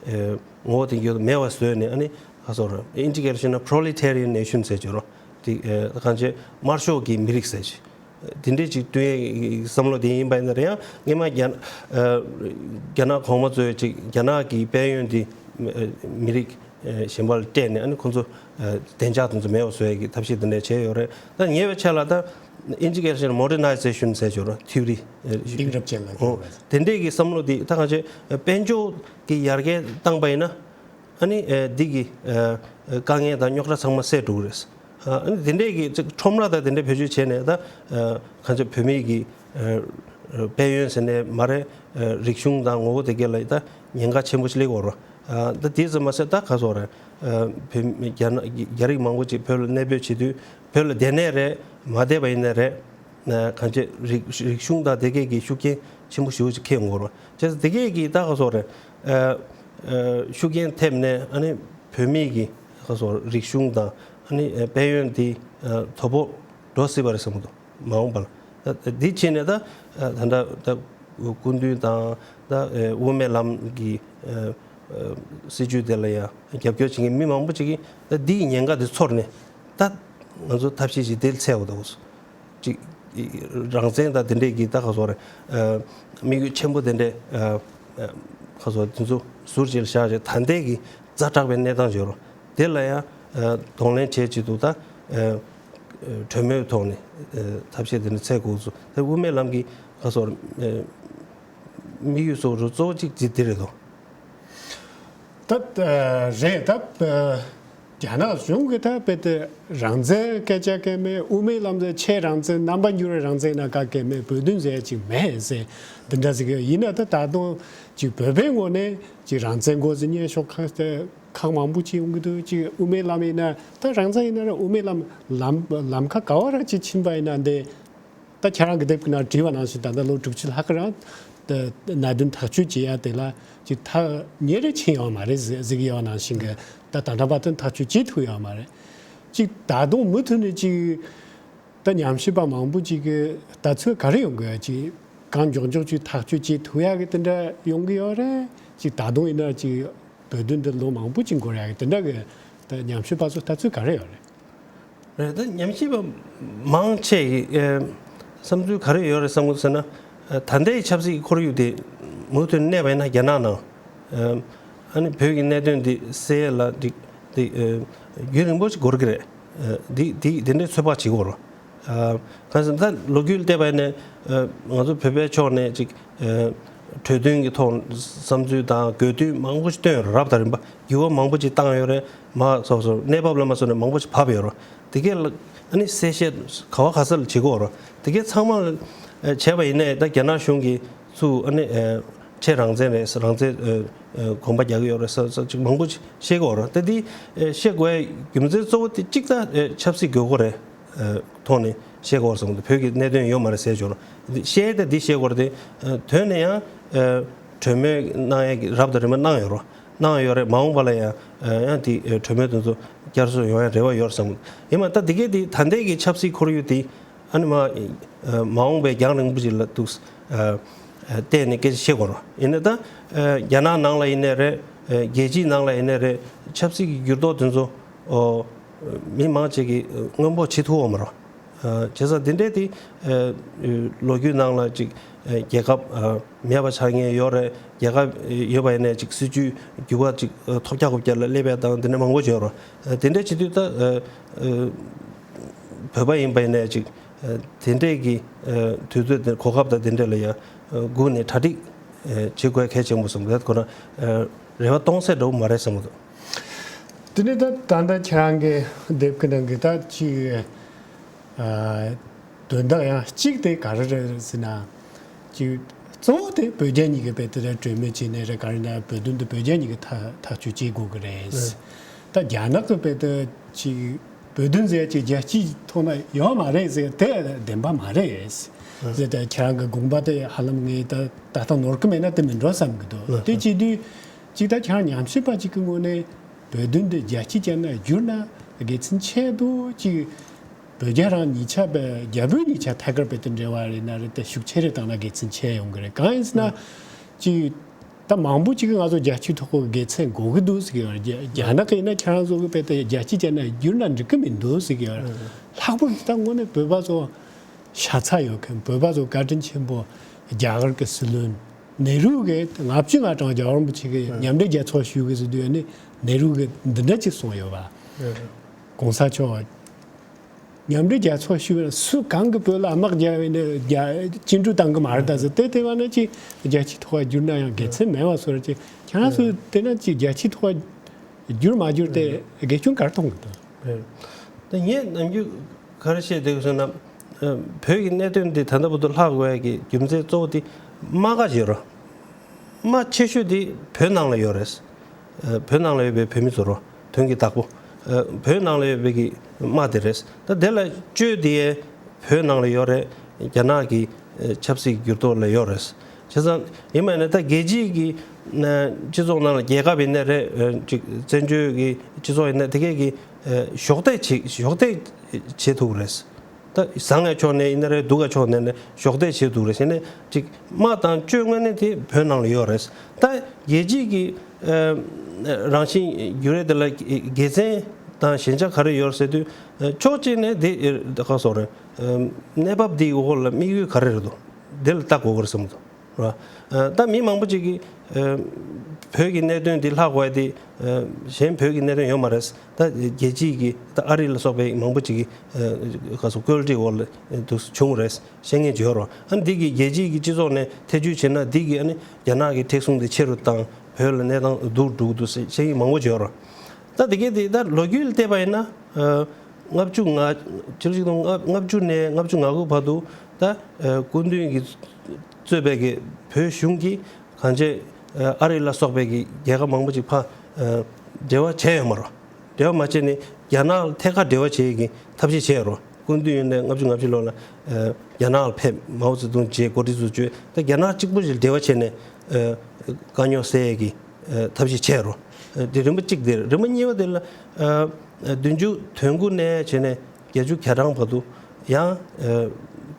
ཨེ་ངོ་བོ་དེ་ཡོད་མེད་པ་བཟོས་ནས། ཨ་ནི་ཁ་སོ་ར་ཨིན་ཇི་སྐད་ལ་བཤད་ན་proletarian nation ཟེར་གྱི་རོ། དེ་ཨེ་གང་བྱས་དམར་ཤོག་གི་མི་རིགས་ཟེར་གྱི། དེ་འདྲས་ཅིག་བསྟུན་ཡས་བསམ་བློ་དེ་ཡིན་པ་ཡིན་ན་རེད། ཡང་སྔས་མ་རྒྱ་ཨ་རྒྱ་ནག་གོང་མ་ཚོས་ཅིག་རྒྱ་ནག་གི་དཔལ་ཡོན་དེ་ཨ་མི་རིགས་ཨ་གཞན་པ་ལ་སྤྲད་ནས། ཨ་ནི་ཁོང་ཚོ་ཨ་བདེ་འཇགས་དེ་ཚོ་མེད་པ་བཟོ་ཡས་ཀྱི་ཐབས་ཤེས་དེ་འདྲས་བྱས་ཡོད་རེད། ད་ཉེ་བའི་ཆར་ལ་ད་ཨིན་ཇི་སྐད་ལ་བཤད་ན་modernization ཟེར་གྱི་རོ། ཐིའོ་རི་ཨ་དེང་རབས་ཅན་ལ་འོ་འགྱུར་བ། དེ་འདྲས་ཀྱི་བསམ་བློ་དེ་ད་གང་བྱས་དཔལ་འབྱོར་གྱི་ཡར་རྒྱས་བཏང་པ་ཡིན་ན། ཨ་ནི་ཨ་འདི་གི་ཨ་ཨ་དཀའ་ངལ་དང་རྙོག་དྲ་ཚང་མ་སེལ་འགྲོ་གི་རེད། ཨ་ནི་དེ་འདྲས་ཀྱི་ཅིག་ཁྲོམ་ར་དང་དེ་འདྲས་བེད་སྤྱོད་བྱས་ནས། ད་ཨ་གང་ཅི་བོད་མི་གི་ཨ་ཨ་དཔལ་ཡོན་ཟེར་ནས་མ་རེད། ཨ་རིག་གཞུང་དང་ངོ་བོ་དེ་གས་ལ་ད་ཉེན་ཁ་ཆེན་པོ་ཞིག་སླེབས་ཀྱི་ཡོད་རེད། ཨ་ད་དེ་ཙམ་མ་ཟད་ད་ག་སོགས་རེད། ཨ་བོད་མི་རྒྱ་ནག་རྒྱ་རིགས་མང་པོ་ཅིག་བོད་ལ་གནས་སྤོས་བྱེད་དུས། བོད་ལ་བསྡད་ནའི་རེད། མ་བསྡད་པ་ཡིན་ནའི་རེད། ཨ་གང་ཅི་རིག་རིག་གཞུང་དང་དེ་གས་ཀྱི་ཤུགས་རྐྱེན་ཆེན་པོ་ཞེ་པོ་ཅིག་ཁེལ་ཡོང་གི་ཡོད་རེད། བྱས་ཙང་དེ་གས་ཀྱི་ད་ག་སོགས་རེད། ཨ་ཨ་ཤུགས་རྐྱེན་ཐེབས་ནས། ཨ་ནི་བོད་མི་གི་ག་སོགས་རིག་གཞུང་དང་། ཨ་ནི་ཨ་དཔལ་ཡོན་དེ་ཨ་དོ་ཕོག་འགྲོ་སྲིད་པ་རེད་བསམ་གྱི་འདུག་མ་འོངས་པ་ལ། ད་འདི་བྱས་ནས་ད་ཨ་ད་ལྟ་ད་སྐུ་མདུན་དང་། ད་ཨ་དབུ་མའི་ལམ་གྱི་ཨ་ཨ་སྲིད་བྱུས་དེ་ལ་ཡང་རྒྱབ་སྐྱོར་བྱེད་མཁན་མི་མང་པོ་ཅིག་གིས་ད་འདིའི་ཉེན་ཁ་དེ་ཚོར་ནས། ད་ང་ཚོ་ཐབས་ཤེས་ཅིག་དེ་འཚོལ་དགོས་འདུག་ཅིག་རང་བཙན་དང་དེ་འདྲས་ཀྱི་ད་ག་སོགས་རེད། ཨ་དམིགས་ཡུལ་ཆེན་པོ་དེ་འདྲས་ཨ་ཨ་ག་སོགས་དེ་ཚོ་ཟུར་གཅིག་ལ་བཞག་བྱས། ད་ལྟའི་གི་ཛ་དྲག་པའི་གནས་སྟངས་ཡོད་རེད། དེ་ལ་ཡང་ཨ་གདོང་ལེན་བྱེད་ཆེད་དུ་ད་ཨ་ཨ་གྲོས་མོལ་ཐོག་ནས་ཨ་ཐབས་ཤེས་དེ་འདྲ་འཚོལ་དགོས་སོ། དེ་དབུ་མའི་ལམ་གྱི་ག་སོགས་རེད། ཨ་དམིགས་ཡུལ་སོགས་རུ་གཙོ་བོ་གཅིག་དེ་དེ་རེད་དོ། ད་ཨ་རེད། ད་ཨ་རྒྱ་ནག་གཞུང་གིས་ད་དཔེ་དེ་རང་བཙན་སྐད་ཆ་གང་ཡང་མེད། དབུ་མའི་ལམ་ཟེར་ཆེས་རང་བཙན་རྣམ་པར་འགྱུར་བའི་རང་བཙན་ན་ག་གང་ཡང་མེད། བོད་དོན་ཟེར་ཡ་ཅིག་མེད་ཟེར་འདི་འདྲ་ཟེར་གི་ཡིན་ན། ད་ད་དུང་ཅིག་བོད་པའི་ངོས་ནས་ཅིག་རང་བཙན་དགོས་ཟེར་མཁན་ཤོག་ཁག་དེ་ཁག་མང་པོ་ཅིག་ཡོང་གི་འདུག་ཅིག་དབུ་མའི་ལམ་ཡིན་ན། ད་རང་བཙན་ཡིན་ན་ར། དབུ་མའི་ལམ་ལམ་ལམ་ཁ་ག་བ་ར་ཅིག་ཕྱིན་པ་ཡིན་ན། འདི་ད་ཁྱེད་རང་གི་དེབ་ཀྱི་ནང་བྲིས་པ་ནང་བཞིན། ད་ལྟ་ལོ་དྲུག་ཅུ་ལྷག་གི་རིང་ད་གནད་དོན་ཐག་གཅོད་བྱེད་ཡ་དེ་ལ་ཅིག་ཐག་ཉེ་རེ་ཕྱིན་ཡོད་མ་རེད་ཟེར་ཟེར་གི་ཡོད་ནང་བཞིན་གི། ད་ད་ལྟ་བར་དུ་ཐག་གཅོད་བྱེད་ཐུབ་ཡོད་མ་རེད། ཅིག་ད་དུང་མུ་མཐུད་ནས་ཅིག་ད་ཉམས་ཞིབ་པ་མང་པོ་ཅིག་གི་ལྟ་ཚུལ་ག་རེ་ཡོང་གི་ཡོད། ཅིག་གང་མགྱོགས་མགྱོགས་ཅིག་ཐག་གཅོད་བྱེད་ཐུབ་ཡ་གི་དེ་འདྲ་ཡོང་གི་ཡོད་རེད། ཅིག་ད་དུང་ཡིན་ན་ཅིག་བོད་དོན་འདི་ལོ་མང་པོ་ཅིག་འགོར་ཡ་གི་དེ་འདྲ་གི་ད་ཉམས་ཞིབ་པ་ཚོ་ལྟ་ཚུལ་ག་རེ་ཡོད་རེད། རེད། ད་ཉམས་ཞིབ་པ་མང་ཆེ་གི་ཨེ་བསམ་ཚུལ་ག་རེ་ཡོད་རེད་བསམ་གི་ཟེར་ན། ཨ་ད་ལྟའི་ཆབ་སྲིད་ཁོར་ཡུག་དེ་མུ་མཐུད་གནས་པ་ཡིན་ན། རྒྱ་ནག་ནང་ཨ་ཨ་ནི་བོད་ཀྱི་གནད་དོན་འདི་སེལ་ཡས་ལ་འགྲིག་འདི་ཨེ་རྒྱུན་རིང་པོ་ཞིག་འགོར་གི་རེད། ཨ་འདི་འདི་འདི་འདྲའི་ཚོད་དཔག་བྱེད་ཀྱི་ཡོད་རེད། ཨ་གང་ཟེར་ན། ད་ལོ་རྒྱུས་ལ་བལྟས་པ་ཡིན་ན། ཨ་ང་ཚོ་བོད་པའི་ཕྱོགས་ནས་ཅིག་ཨ་གྲོས་མཐུན་གྱི་ཐོག་བསམ་ཚུལ་དང་དགོས་འདུན་མང་པོ་ཞིག་བཏོན་ཡོད་རེད། རབ་དང་རིམ་པ་འགྱུར་བ་མང་པོ་ཅིག་བཏང་ཡོད་རེད། མ་སོ་སོ་གནས་བབ་ལ་མ་སོ་ནས་མང་པོ་ཞིག་བབས་ཡོད་རེད། དེ་གས་ལ་ཨ་ནི་གསལ་བཤད་ག་བ་ག་ས་ལ་བྱེད་ཀྱི་ཡོད་རེད། དེ་གས་ཚང་མ་ལ་ཨ་བྱས་པ་ཡིན་ནའི། ད་རྒྱ་ནག་གཞུང་གིས་ཚུར་ཨ་ནི་ཨ་ཆེས་རང་བཙན་རེད། རང་བཙན་ཨ་ཨ་གོམ་པ་རྒྱག་གི་ཡོད་རེད་ཟེར་ཟེར་ཅིག་མང་པོ་ཅིག་བཤད་ཀྱི་ཡོད་རེད། ད་འདི་ཨ་བཤད་དགོས་རྒྱུ་མཚན་གཙོ་བོ་དེ་གཅིག་ད་ཨ་ཆབ་སྲིད་དགོས་མཁོ་རེད། ཨ་ཐོག་ནས་བཤད་དགོས་རེད་བསམ་གི་འདུག་བོད་ཀྱི་གནད་དོན་ཡོད་མ་རེད་ཟེར་ཞོར་བཤད་ཡས་དེ་འདི་བཤད་དགོས་རེད་དེ། ཨ་དོན་ནས་ཡང་ཨ་གྲོས་མོལ་གནང་ཡས་ཀྱི་རབ་དང་རིམ་པ་གནང་ཡོད་རེད། གནང་ཡོད་རེད། མ་འོངས་པ་ལ་ཡང་ཨ་ཡང་དེ་ཨ་གྲོས་མོལ་དེ་ཚོ་བསྐྱར་གསོ་ཡོང་ཡས་རེ་བ་ཡོད་རེད་བསམ་གི་འདུག་ཡིན་མ་ད་འདི་གས་དེ་ད་ལྟའི་གི་ཆབ་སྲིད་ཁོར་ཡུག་དེ་ཨ་ནི་མ་ཨ་མ་འོངས་པའི་རྒྱང་རིང་པོ་ཅིག་ལ་འདུག་ཨ་ཨ་བལྟས་ནས་སྐད་ཆ་བཤད་དགོས་རེད། ཡིན་ནའི་ད་ཨ་རྒྱ་ནག་ནང་ལ་ཡིན་ནའི་རེད། ཨ་རྒྱལ་སྤྱིའི་ནང་ལ་ཡིན་ནའི་རེད། ཆབ་སྲིད་ཀྱི་འགྱུར་ལྡོག་དེ་ཚོ་ཨོ་མི་མང་ཆེ་གིས་སྔོན་དཔག་བྱེད་ཐུབ་ཡོད་མ་རེད། ཨ་བྱས་ཙང་དེ་འདྲའི་དེ་ཨ་ལོ་རྒྱུས་ནང་ལ་ཅིག་ཨ་རྒྱལ་ཁབ་ཨ་མེད་པ་ཆགས་མཁན་ཡོད་རེད། རྒྱལ་ཁབ་ཡོད་པ་ཡིན་ནའི་ཅིག་སྲིད་བྱུས་འགྱུར་བ་ཅིག་ཨ་ཐོབ་རྒྱག་ཐོབ་རྒྱག་ལ་སླེབས་ཡ་དང་དེ་འདྲ་མང་པོ་ཡོད་རེད། ཨ་དེ་འདྲ་བྱེད་དུས་ད་ཨ་ཨ་བོད་པ་ཡིན་པ་ཡིན་ནའི་ཅིག་ཨ་དེ་འདྲའི་གི་ཨ་དུས་ཚོད་དེ་གོ་སྐབས་དང་དེ་འདྲ་ལ་ཡང་ཨ་སྒུག་ནས་གྲ་སྒྲིག་ཨ་བྱེད་དགོས་གལ་ཆེན་པོ་བསམ་གི་འདུག་ཁོ་ན་ཨ་རེ་བ་གཏོང་ས་འདྲ་བོ་མ་རེད་བསམ་གི་འདུག་དེ་ནས་ད་ད་ལྟ་ཁྱེད་རང་གི་དེབ་ཀྱི་ནང་གི་ད་ཅིག་ཨ་དོན་དག་ཡང་གཅིག་དེ་ག་རེ་རེད་ཟེར་ན། ཅིག་གཙོ་བོ་དེ་བོད་རྒྱ་གཉིས་ཀྱི་དཔེ་དེ་འདྲ་གྲོས་མོལ་བྱས་ནས་རེད། ག་རེ་ན་བོད་དོན་དེ་བོད་རྒྱ་གཉིས་ཀྱིས་ཐག་ཐག་གཅོད་བྱེད་དགོས་ཀྱི་རེད། ཨ་ད་རྒྱ་ནག་གི་དཔེ་དེ་ཅིག་བོད་དོན་ཟེར་ཡ་ཅིག་རྒྱལ་སྤྱིའི་ཐོག་ན་ཡོད་མ་རེད་ཟེར། དེ་བདེན་པ་མ་རེད་ཟེར། ད་ཁྱེད་རང་གི་དགོངས་པ་དེ་ཧ་ལམ་ངས་ད་ད་ལྟ་ནོར་གི་མེད་ན་དེ་མིན་འགྲོ་བསམ་གི་འདུག་དེ་བྱེད་དུས་ཅིག་ད་ཁྱེད་རང་ཉམས་ཞིབ་པ་ཅིག་གི་ངོས་ནས་བོད་དོན་འདི་རྒྱལ་སྤྱིའི་སྟེང་ན་བསྒྱུར་ན་དགེ་མཚན་ཆེ་འདུག་ཅིག་བོད་རྒྱ་རང་གཉིས་ཆ་བས་རྒྱ་བོད་གཉིས་ཆ་ཐད་ཀར་བས་དེ་འབྲེལ་བ་རེད་ན་རེད་དེ་ཤུགས་ཆེ་རེ་བཏང་ན་དགེ་མཚན་ཆེ་ཡོང་གི་རེད། གང་ཡིན་ཟེར་ན། ཅིག་ད་མང་པོ་ཅིག་གིས་ང་ཚོ་རྒྱལ་སྤྱིའི་ཐོག་གི་དགེ་མཚན་དགོས་ཀྱི་འདུག་ཟེར་གྱི་ཡོད་རེད། རྒྱ་རྒྱ་ནག་གིས་ཡིན་ན་ཁྱེད་རང་ཚོ་གི་དཔེ་ལྟ་རྒྱལ་སྤྱི་བྱས་ན་བསྒྱུར་ན་འགྲིག་གི་མི་འདུག་ཟེར་གྱི་ཡོད་རེད། ལྷག་པར་དུ་ད་དངོས་གནས་བོད་པ་ཚོ་ཤ་ཚ་ཡོད་མཁན། བོད་པ་ཚོ་བཀའ་དྲིན་ཆེན་པོ་རྒྱ་གར་གྱི་སྲིད་བློན་ནེ་རུ་གིས་ལྔ་བཅུ་ང་གྲངས་རྒྱལ་བ་རིན་པོ་ཆེ་གིས་མཉམ་འབྲེལ་རྒྱལ་ཚོགས་ཞུ་གི་ཟེར་དུས་ནི་ནེ་རུ་གིས་འདི་འདྲ་ཅིག་གསུངས་ཡོད་པ། གོང་ས་མཆོག་མཉམ་འབྲེལ་རྒྱལ་ཚོགས་ཞུ་བའི་སུ་གང་གི་བོད་ལ་དམག་རྒྱག་པའི་ནས་རྒྱ་བཅིངས་འགྲོལ་བཏང་གི་མ་རེད་ད་ཟེར། དེ་དེ་བ་ནས་ཅིག་རྒྱལ་སྤྱིའི་ཐོག་བསྒྱུར་ན་ཡང་དགེ་མཚན་མེད་པ་བཟོ་འདྲ་ཅིག་ཁྱེད་རང་ཚོས་བལྟས་ན་ཅིག་རྒྱལ་སྤྱིའི་ཐོག་བསྒྱུར་མ་བསྒྱུར་དེ་དགེ་སྐྱོན་ག་རེ་མཐོང་གི་འདུག་ད་ངས་ནམ་རྒྱུན་ག་རེ་བཤད་བསྡད་ཡོད་ཟེར་ན། བོད་ཀྱི་གནད་དོན་འདི་ད་ལྟ་བར་དུ་ལྷག་དགོས་ཡ་གི་རྒྱུ་མཚན་གཙོ་བོ་དེ་དམག་སྒར་ཡོད་རེད། དམག་ཆེ་ཤོས་དེ་བོད་ནང་ལ་ཡོད་རེད། ཨ། བོད་ནང་ལ་ཡོད་པའི་བོད་མི་ཚོ་རོ། དོན་གྱི་བདག་པོ། ཨ། བོད་ནང་ལ་ཡོད་པའི་གི་དམག་དེ་རེད། ད་དེ་ལ་བཅོས་དེ་བོད་ནང་ལ་ཡོད་རེད། རྒྱ་ནག་གི་ཨ་ཆབ་སྲིད་འགྱུར་ལྡོག་ལ་ཡོད་རེད། བྱས་ཙང་ཡིན་པ་ཡིན་ན་ད་རྒྱལ་སྤྱིའི་གི་ཨ་སྤྱི་ཚོགས་ནང་ལ་རྒྱལ་ཁབ་ཡིན་ན་རེད། ཨ་ཅིག་བཙན་བྱོལ་གི་སྤྱི་ཚོགས་ཡིན་ན་དེ་གས་གི་ཨ་གཞོགས་འདེགས་བྱེད་གཞོགས་འདེགས་བྱེད་ཐུབ་རེད། ད་བཟང་ང་ཕྱོགས་ནས་ཡིན་ན་རེད། སྡུག་ག་ཕྱོགས་ནས་ནས་གཞོགས་འདེགས་བྱེད་འདུག་རེད། བྱས་ནས་ཅིག་དམག་དང་བཅོས་དངོས་གནས་དེ་བོད་ནང་ལ་ཡོད་རེད། ད་རྒྱལ་སྤྱིའི་གི་ཨ་རང་བཞིན་འགྱུར་རེད། དེ་ལ་དགེ་མཚན་དང་ཞན་ཆ་ག་རེ་ཡོད་ཟེར་དུས། ཨ་ཕྱོགས་གཅིག་ནས་དེ་ཨ་ག་སོགས་རེད། ཨ་གནས་བབ་འདིའི་འོག་ལ་དམིགས་ཡུལ་ག་རེ་རེད་འདུག་དེ་ལ་ལྟ་དགོས་ཀྱི་རེད་བསམ་འདུག་རེད་བ། ཨ་ད་མི་མང་པོ་ཅིག་གིས་ཨ་བོད་ཀྱི་གནད་དོན་འདི་ལྷག་དགོས་ཡ་དེ་ཨ་གཞན་བོད་ཀྱི་གནད་དོན་ཡོད་མ་རེད། ད་རྒྱལ་སྤྱིའི་གི་ད་ཨ་རི་ལ་སོགས་པའི་མང་པོ་ཅིག་གིས་ཨ་ག་སོགས་བཀོད་སྒྲིག་འོག་ལ་འདུག་བྱུང་རེད། བཤད་མཁན་ཅིག་ཡོད་རེད། ཨ་འདི་གི་རྒྱལ་སྤྱིའི་གི་སྤྱི་ཚོགས་ནས་ཐེ་བྱུས་བྱས་ན་འདི་གི་ཨ་ནི་རྒྱ་ནག་གི་མཁྲེགས་བཟུང་དེ་ཆེ་རུ་བཏང་། བོད་ལ་གནས་སྟངས་སྡུག་འགྲོ་གི་འདུག་ཟེར་བཤད་མཁན་མང་པོ་ཅིག་ཡོད་རེད། ད་དེ་གས་དེ་ད་ལོ་རྒྱུས་ལ་བལྟས་པ་ཡིན་ན། ཨ་ལྔ་བཅུ་ང་ཕྱི་ལོ་ཆིག་སྟོང་ལྔ་བཅུ་ནས་ལྔ་བཅུ་ང་དགུ་བར་དུ་ད་ཨ་སྐུ་མདུན་གྱིས་གཙོས་པའི་གི་བོད་གཞུང་གིས་གང་བྱས་ཨ་ཨ་རི་ལ་སོགས་པའི་གི་རྒྱལ་ཁབ་མང་པོ་ཅིག་ཕར་ཨ་འབྲེལ་བ་བྱས་ཡོད་མ་རེད། འབྲེལ་བ་མ་བྱས་ནས་རྒྱ་ནག་ལ་ཐད་ཀར་འབྲེལ་བ་བྱེད་ཀྱི་ཐབས་ཤེས་བྱས་ཡོད་རེད། སྐུ་མདུན་ཡོད་ནས་ལྔ་བཅུ་ང་བཞི་ལོ་ལ་ཨ་རྒྱ་ནག་ལ་ཕེབས། མའོ་ཙེ་ཏུང་མཇལ། འགོ་ཁྲིད་ཚོ་བྱོན། ད་རྒྱ་ནག་གཅིག་པུ་ཞིག་འབྲེལ་བ་བྱས་ནས་ཨ་དཀའ་རྙོག་སེལ་ཡས་ཀྱི་ཨ་ཐབས་ཤེས་བྱས་རོ། ཨ་དེ་རིམ་པ་གཅིག་དེ་རེད། རིམ་པ་གཉིས་པ་དེ་ལ་ཨ་ཨ་བདུན་ཅུ་དོན་དགུ་ནས་བྱས་ནས་བརྒྱད་ཅུ་གྱ་གྲངས་བར་དུ་ཡང་ཨ་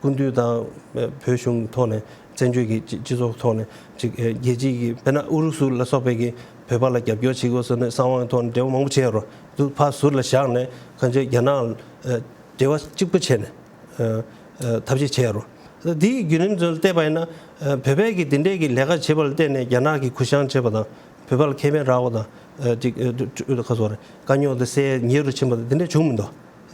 སྐུ་མདུན་དང་ཨ་བོད་གཞུང་ཐོག་ནས་བཙན་བྱོལ་གྱི་སྤྱི་སྤྱི་ཚོགས་ཐོག་ནས་ཅིག་ཨ་རྒྱལ་སྤྱིའི་གི་དཔེར་ན་ཨུ་རུ་སུ་ལ་སོགས་པའི་གི་བོད་པ་ལ་རྒྱབ་སྐྱོར་བྱེད་དགོས་ཟེར་ནས་གསང་བའི་ཐོག་ནས་འབྲེལ་བ་མང་པོ་བྱས་རོ། དུ་ཕར་ཟུར་ལ་བཞག་ནས་གང་ཅི་རྒྱ་ནག་ལ་ཨ་འབྲེལ་བ་གཅིག་པུ་བྱས་ནས། ཨ་ཨ་ཐབས་ཤེས་བྱས་རོ། ད་དེའི་བརྒྱུད་རིམ་ཚོ་ལ་བལྟས་པ་ཡིན་ན། ཨ་བོད་པས་ཀྱི་དེ་འདྲས་ཀྱི་ལས་ཀ་བྱེད་པ་ལ་བརྟེན་ནས་རྒྱ་ནག་གིས་གུ་བཤངས་བྱེད་པ་དང་། བོད་པ་ལ་ཁེ་ཕན་རག་པ་དང་། ཨ་ཅིག་ཨ་ཁ་སོ་རེ་དཀའ་རྙོག་དེ་སེལ་ཉེ་རུ་ཕྱིན་པ་དང་དེ་འདྲས་བྱུང་མི་འདུག་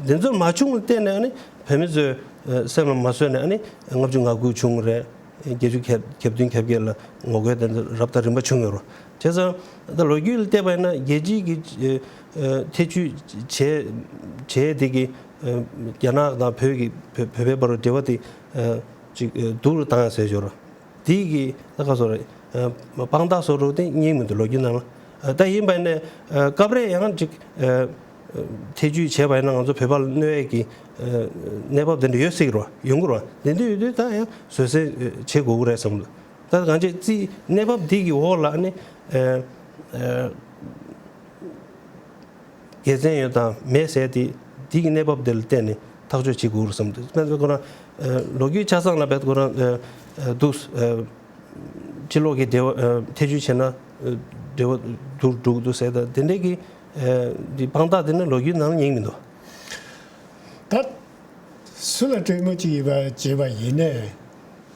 དེ་ཚོ་མ་བྱུང་བ་ལ་བརྟེན་ནས་ཨ་ནི་བོད་མི་ཚོས་ཨ་སེམས་ལ་མ་བཟོད་ནས་ཨ་ནི་ལྔ་བཅུ་ང་དགུ་བྱུང་རེད། བརྒྱད་ཅུ་གྱ་གྱ་བདུན་གྱ་བརྒྱད་ལ་ངོ་རྒོལ་དེ་ཚོ་རབ་དང་རིམ་པ་བྱུང་ཡོད་རེད། བྱས་ཙང་ད་ལོ་རྒྱུས་ལ་བལྟས་པ་ཡིན་ན་རྒྱལ་སྤྱིའི་གི་ཨ་ཨ་ཐེ་བྱུས་བྱས་བྱས་དེ་གི་ཨ་རྒྱ་ནག་དང་བོད་ཀྱི་བོད་བོད་པའི་བར་འབྲེལ་བ་དེ་ཨ་ཅིག་ཨ་སྡུག་རུ་བཏང་ཡ་ཟེར་ཞོར་དེ་གི་ད་ག་སོ་རེད། ཨ་དཔང་རྟགས་སོ་རུ་དེ་རྙེད་མི་འདུག་ལོ་རྒྱུས་ནང་ལ། ཨ་ད་ཡིན་པ་ནས་ཨ་སྐབས་རེ་ཡང་ཅིག་ཨ་ཐེ་བྱུས་བྱས་པ་ཡིན་ན་ང་ཚོ་བོད་པ་ལ་གནོད་ཡས་ཀྱི་ཨ་གནས་བབ་དེ་འདྲ་ཡོད་སྲིད་རོ། ཡོང་གི་རོ། དེ་འདྲ་ཡོད་དུས་ད་ཡང་བཟོད་བསྲན་བྱེད་དགོས་ཀྱི་རེད་བསམ་གི་འདུག་ད་གང་ཅི་རྩིས་གནས་བབ་འདི་གི་འོག་ལ་ནི་ཨ་ཨ་དགེ་མཚན་ཡོད་དང་མེད་ཟེར་དེ་འདི་གི་གནས་བབ་འདི་ལ་བརྟེན་ནས་ཐག་གཅོད་བྱེད་དགོས་ཀྱི་རེད་བསམ་གི་འདུག་དཔེར་ན་ཁོ་རང་ཨ་ལོ་རྒྱུས་ཆ་ཚང་ལ་བེད་ཁོ་རང་ཨ་ཨ་འདུག་ཨ་ཕྱི་ལོགས་ཀྱི་འབྲེལ་བ་ཨ་ཐེ་བྱུས་བྱས་ན་ཨ་འབྲེལ་བ་སྡུག་འགྲོ་གི་འདུག་ཟེར། ད་དེ་འདྲས་ཀྱི་ཨ་འདི་དཔང་རྟགས་དེ་ནི་ལོ་རྒྱུས་ནང་ལ་རྙེད་མི་འདུག་ད་སུ་ལ་གྲོས་མོལ་ཅིག་ཡིན་པ་བྱས་པ་ཡིན་ནའི་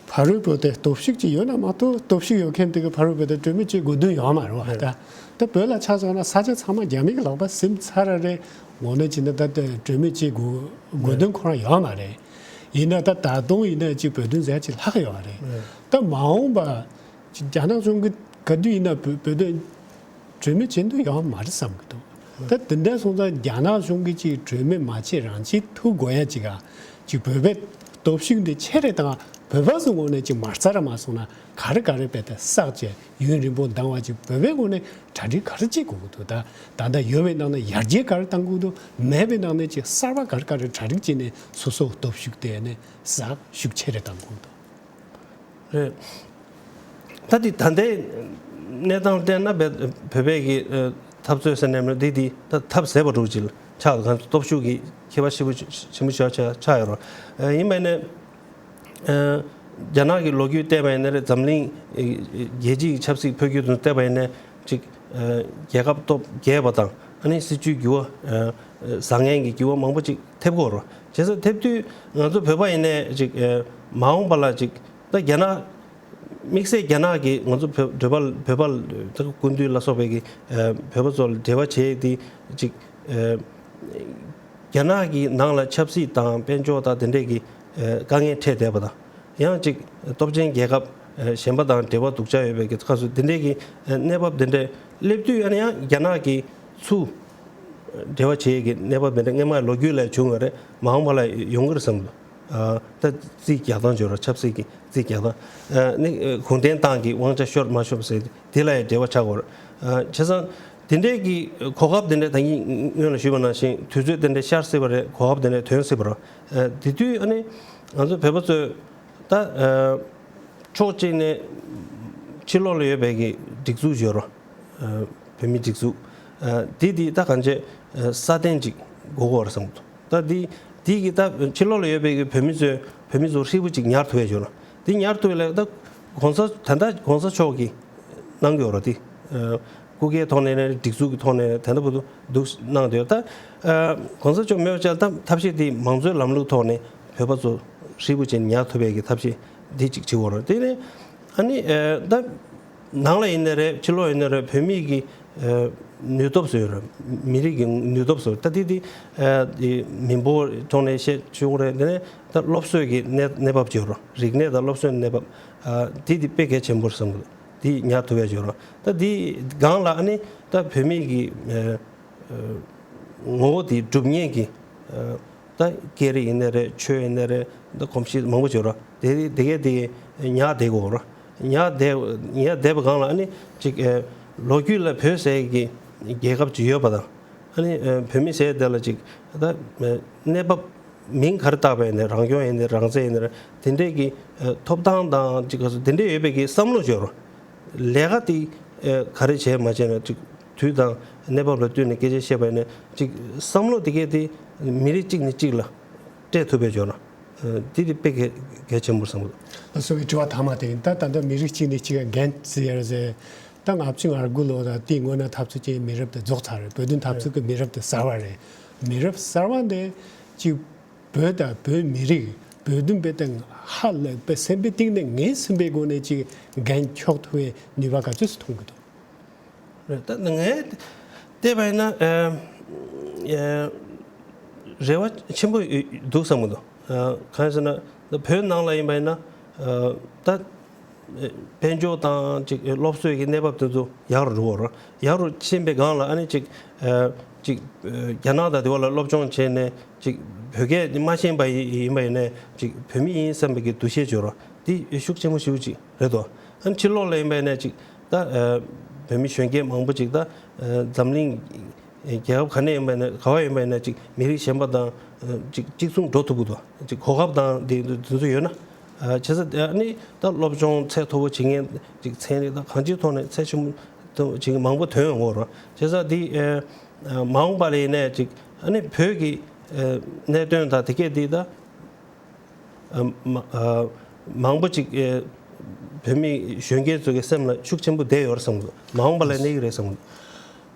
ཕ་རོལ་པོ་དེ་སྟོབས་ཤུགས་ཅིག་ཡོད་ན་མ་གཏོགས། སྟོབས་ཤུགས་ཡོད་མཁན་དེ་གི་ཕ་རོལ་པོ་དེ་གྲོས་མོལ་བྱེད་དགོས་དོན་ཡོད་མ་རེད་བ། ད་ད་བོད་ལ་ཆ་བཞག་ན་ས་ཆ་ཚང་མ་རྒྱ་མི་གི་ལག་པ་ཟིན་ཚར་རེད། ངོ་ནས་བྱས་ན་ད་ལྟ་གྲོས་མོལ་བྱེད་དགོས་དགོས་དོན་ཁོ་རང་ཡོད་མ་རེད། ཡིན་ན་ད་ད་དུང་ཡིན་ན་ཅིག་བོད་དོན་ཟེར་ཅིག་ལྷག་ཡོད་རེད། ད་མ་འོངས་པ་ཅིག་རྒྱ་ནག་གཞུང་གི་ག་དུས་ཡིན་ན་བོད་བོད་དོན་གྲོས་མོལ་བྱེད་འདོད་ཡོད་མ་རེད་བསམ་གི་འདུག་ད་དེ་འདྲ་སོང་ཙང་རྒྱ་ནག་གཞུང་གིས་ཅིག་གྲོས་མོལ་མ་བྱེད་རང་བྱེད་ཐུབ་དགོས་ཡ་ཅིག་ག་ཅིག་བོད་པའི་སྟོབས་ཤུགས་འདི་ཆེ་རེད་དང་། བོད་པ་ཚོ་ངོས་ནས་ཅིག་མ་རྩ་ར་མ་སོང་ན་ག་རེ་ག་རེ་བས་ཏེ་བསགས་བྱས་ཡུན་རིང་པོ་འདང་བ་ཅིག་བོད་པའི་ངོས་ནས་གྲ་སྒྲིག་ག་རེ་བྱེད་དགོས་ཀྱི་འདུག་ད་ད་ལྟ་ཡོད་པའི་ནང་ནས་ཡར་རྒྱས་ག་རེ་གཏང་དགོས་འདུག་མེད་པའི་ནང་ནས་ཅིག་གསར་པ་ག་རེ་ག་རེ་གྲ་སྒྲིག་བྱས་ནས་སོ་སོའི་སྟོབས་ཤུགས་དེ་ནས་ཟབ་ཤུགས་ཆེ་རེ་གཏང་དགོས་འདུག་རེད། ད་འདི་ད་ལྟའི་གནས་སྟངས་བལྟས་ན་བོད་བོད་པའི་གི་ཨ་འཐབ་རྩོད་ཟེར་ནས་མི་འདི་འདི་ད་འཐབ་ཟད་པ་འདྲ་ཅིག་ཆགས་འདུག་གང་སྟོབས་ཤུགས་ཀྱི་ཁྱད་པར་ཆེན་པོ་ཆེན་པོ་ཞིག་ཆགས་ཆགས་ཡོད་རེད། ཨ་ཡིན་པ་ནས་ཨ་ རྒྱ་ནག་གི་ལོ་རྒྱུས་བལྟས་པ་ཡིན་ན་རེད། འཛམ་གླིང་ཨེ་རྒྱལ་སྤྱིའི་ཆབ་སྲིད་འཕོ་འགྱུར་དུ་བལྟས་པ་ཡིན་ན་ཅིག་ཨེ་རྒྱལ་ཁབ་སྟོབས་རྒྱས་པ་དང་ཨ་ནི་སྲིད་ཇུས་འགྱུར་བ་ཨེ་བཟང་ངན་གྱི་འགྱུར་བ་མང་པོ་ཅིག་ཐེབས་ཀྱི་ཡོད་རེད། བྱས་ཙང་ཐེབས་དུས་ང་ཚོ་བོད་པ་ཡིན་ནའི་ཅིག་ཨེ་མ་འོངས་པ་ལ་ཅིག་ད་རྒྱ་ནག་དམིགས་བསལ་རྒྱ་ནག་གིས་ང་ཚོ་བོད་བོད་པ་བོད་པ་ད་སྐུ་མདུན་ལ་སོགས་པའི་གི་ཨེ་བོད་པ་ཚོ་ལ་འབྲེལ་བ་བྱེད་དེ་ཅིག་ཨེ་རྒྱ་ནག་གི་ནང་ལ་ཆབ་སྲིད་དང་དཔལ་འབྱོར་དང་དེ་འདྲས་ཀྱི་ཨེ་དཀའ་ངལ་འཕྲད་བསྡད་པ་དང་། ཡང་ཅིག་སྟོབས་ཆེན་རྒྱལ་ཁབ་ཨེ་གཞན་པ་དང་འབྲེལ་བ་སྡུག་ཅག་ཡོད་པའི་གི་སྐབས་སུ་དེ་འདྲས་ཀྱི་ཨེ་གནས་བབ་དེ་འདྲས་སླེབས་དུས་ཨ་ནི་ཡང་རྒྱ་ནག་གིས་ཚུར་འབྲེལ་བ་བྱེད་ཀྱི་གནས་བབ་དེ་འདྲས་སྔོན་མ་ལོ་རྒྱུས་ལ་བྱུང་བ་རེད། མ་འོངས་པ་ལ་ཡོང་གི་རེད་བསམ་གི་འདུག་ཨ་ད་རྩིས་རྒྱག་སྟངས་བརྗོད་རོགས། ཆབ་སྲིད་ཀྱི་རྩིས་རྒྱག་སྟངས་ཨ་ནི་ཨ་གུང་ཁྲན་ཏང་གི་དབང་ཆ་ཤོར་མ་ཤོར་ཟེར་དེ་ལ་ཡང་འབྲེལ་བ་ཆགས་ཀྱི་ཡོད་རེད། ཨ་བྱས་ཙང་དེ་འདྲའི་གི་གོ་སྐབས་དེ་འདྲ་ད་གིན་སྔོན་ལ་ཞུས་པ་ནང་བཞིན་དུས་ཚོད་དེ་འདྲ་ཤར་སྲིད་པ་རེད། གོ་སྐབས་དེ་འདྲ་ཐོན་སྲིད་པ་རེད། ཨ་དེ་དུས་ཨ་ནི་ང་ཚོ་བོད་པ་ཚོས་ད་ཨ་ཕྱོགས་གཅིག་ནས་ཕྱི་ལོགས་ལ་ཡོད་པའི་གི་སྒྲིག་འཛུགས་ཡོད་རེད། ཨ་བོད་མིའི་སྒྲིག་འཛུགས། ཨ་དེ་དེ་ད་གང་ཅི་ཨ་སྲ་བརྟན་ཅིག་དགོས་ཀྱི་ཡོད་རེད་བསམ་གྱི་འདུག་ད་དེ་དེ་གི་ད་ཕྱི་ལོགས་ལ་ཡོད་པའི་གི་བོད་མི་ཚོས་བོད་མི་ཚོ་ཧྲིལ་པོ་ཅིག་ཉར་ཐུབ་ཡ་ཡོད་རེད། དེ་ཉར་ཐུབ་ཡ་ལ་ད་གོང་ས་ད་ལྟ་གོང་ས་མཆོག་གིས་གནང་གི་ཡོད་རེད་དེ། ཨ་སྐུ་སྒེར་ཐོག་ནས་ནས་སྒྲིག་འཛུགས་ཀྱི་ཐོག་ནས་དེ་འདྲ་བོ་འདུག་གནང་བསྡད་ཡོད། ད་ཨ་གོང་ས་མཆོག་མེད་པ་ཅིག་ད་ཐབས་ཤེས་དེ་མང་གཙོའི་ལམ་ལུགས་ཐོག་ནས་བོད་པ་ཚོ་ཧྲིལ་པོ་ཅིག་ཉར་ཐུབ་ཡ་གི་ཐབས་ཤེས་དེ་ཅིག་བྱེད་དགོས་རེད། དེ་ནས་ཨ་ནི་ཨ་ད་ནང་ལ་ཡིན་ནའི་རེད། ཕྱི་ལོགས་ཡིན་ནའི་རེད། བོད་མི་གི་ཨ་ནུས་སྟོབས་ཟེར་ཡོད་རེད། མི་རིགས་ཀྱི་ནུས་སྟོབས་ཟེར། ད་དེ་དེ་ཨ་མི་འབོར་ཐོག་ནས་བཤད་ཆོག་རེད། དེ་ནས་ད་སློབ་གསོའི་གི་གནས་གནས་བབ་ཅིག་ཡོད་རེད། རིག་གནས་དང་སློབ་གསོའི་གནས་བབ་ཨ་དེ་དེ་དཔེ་གལ་ཆེན་པོ་རེད་བསམ་གི་འདུག་དེ་ཉར་ཐུབ་ཡ་ཅིག་ཡོད་རེད། ད་དེ་སྒང་ལ་ཨ་ནི་ད་བོད་མི་གི་ཨ་ཨ་ངོ་བོ་དེ་སྒྲུབ་མཁན་གྱི་ཨ་ད་སྐད་རིགས་ཡིན་ནའི་རེད། ཆོས་ཡིན་ནའི་རེད། ད་གོམས་གཤིས་མང་པོ་ཅིག་ཡོད་རེད། དེ་དེ་གས་དེ་གས་ཉར་བསྡད་དགོས་རེད། ཉར་བསྡད་ཉར་བསྡད་པའི་སྒང་ལ་ཨ་ནི་ཅིག་ཨ་ལོ་རྒྱུས་ལ་བོད་ཟེར་གྱི་རྒྱལ་ཁབ་ཅིག་ཡོད་པ་དང་། ཨ་ནི་ཨ་བོད་མི་ཟེར་དེ་ལ་ཅིག་ད་ཨ་གནས་བབ་མིང་ག་རེ་བཏགས་པ་ཡིན་ནའི་རང་སྐྱོང་ཡིན་ནའི་རང་བཙན་ཡིན་ནའི་དེ་འདྲས་ཀྱི་ཨ་ཐོབ་ཐང་དང་ཅིག་ག་ཚོད་དེ་འདྲས་ཡོད་པའི་གི་བསམ་བློ་ཅིག་ཡོད་རེད། ལས་ཀ་དེ་ཨ་ག་རེ་བྱས་མ་བྱས་ན་ཅིག་དུས་དང་གནས་བབ་ལ་བསྟུན་ནས་སྐད་ཆ་བཤད་པ་ཡིན་ན་ཅིག་བསམ་བློ་དེ་གས་དེ་མི་རིགས་གཅིག་ནས་གཅིག་ལ་སྤྲད་ཐུབ་པའི་ཕྱོགས་ལ་ཨ་དེ་དེ་དཔེ་གལ་གལ་ཆེན་པོ་བསམ་གྱི་འདུག་ལགས་སོ། ངའི་དྲི་བ་མཐའ་མ་དེ་ཡིན། ད་ད་ལྟ་མི་རིགས་གཅིག་ནས་གཅིག་འགན་བརྩི་ཡ་ཟེར། ད་ལྔ་བཅུ་ང་དགུ་ལོ་ད་དེའི་སྔོན་ན་འཐབ་རྩོད་ཀྱི་མི་རབས་དེ་རྫོགས་ཚར་རེད། བོད་དོན་འཐབ་རྩོད་ཀྱི་མི་རབས་དེ་གསར་བ་རེད། མི་རབས་གསར་བ་འདི་ཅིག་བོད་དང་བོད་མི་རིགས་བོད་དོན་པའི་སྟེང་ཧ་ལས་པའི་སེམས་པའི་གཏིང་ནས་ངེས་ཟིན་པའི་སྒོ་ནས་ཅིག་འགན་འཁྱོག་ཐུབ་པའི་ནུས་པ་ག་ཚོད་ཅིག་ཐོན་གྱི་འདུག་རེད། ད་ངས་བལྟས་པ་ཡིན་ན་ཨ་ཨ་རེ་བ་ཆེན་པོ་ཡོད་འདུག་བསམ་གྱི་འདུག་ཨ་གང་ཡིན་ཟེར་ན་བོད་ནང་ལ་ཡིན་པ་ཡིན་ན་ཨ་ད་དཔལ་འབྱོར་དང་ཅིག་སློབ་གསོའི་གི་གནས་བབ་དེ་ཚོ་ཡག་རུ་འགྲོ་གི་རེད། ཡག་རུ་ཕྱིན་པའི་སྒང་ལ་ཨ་ནི་ཅིག་ཨ་ཅིག་ཨ་རྒྱ་ནག་དང་དེ་བ་ལ་སློབ་སྦྱོང་བྱས་ནས་ཅིག་བོད་སྐད་མ་ཤེས་པ་ཡིན་པ་ཡིན་ནའི་ཅིག་བོད་མི་ཡིན་བསམ་པའི་གི་འདུ་ཤེས་ཅིག་ཡོད་རེད། དེ་ཤུགས་ཆེན་པོ་ཞེ་པོ་ཅིག་རེད་དོ། ཨ་ནི་ཕྱི་ལོགས་ལ་ཡིན་པ་ཡིན་ན་ཅིག་ད་ཨ་བོད་མི་གཞོན་སྐྱེས་མང་པོ་ཅིག་ད་ཨ་འཛམ་གླིང་རྒྱལ་ཁབ་ག་ནས་ཡིན་པ་ཡིན་ན་ག་བ་ཡིན་པ་ཡིན་ན་ཅིག་མི་རིགས་གཞན་པ་དང་ཨ་ཅིག་གཅིག་མཚུངས་འགྲོ་ཐུབ་ཀྱི་འདུག་ཅིག་གོ་སྐབས་དང་དེ་དེ་ཚོ་ཡོད་ན། ཨ་བྱས་ཙང་ཨ་ནི་ད་སློབ་སྦྱོང་ཚད་མཐོ་པོ་བྱེད་མཁན་ཅིག་ཚན་རིག་དང་གང་ཅིའི་ཐོག་ནས་ཚད་ཆེན་པོ་བྱེད་མཁན་མང་པོ་ཐོན་ཡོང་གི་རེད། བྱས་ཙང་འདི་ཨ་མ་འོངས་པ་ལ་ཡིན་ནའི་ཅིག་ཨ་ནི་བོད་ཀྱི་ཨ་གནད་དོན་དང་དེ་གས་འདི་ད་ཨ་མ་ཨ་མང་པོ་ཅིག་ཨ་བོད་མི་གཞོན་སྐྱེས་ཚོ་གི་སེམས་ལ་ཤུགས་ཆེན་པོ་བསྡད་ཡོད་རེད་བསམ་གི་འདུག་མ་འོངས་པ་ལ་གནས་ཀྱི་རེད་བསམ་གི་འདུག་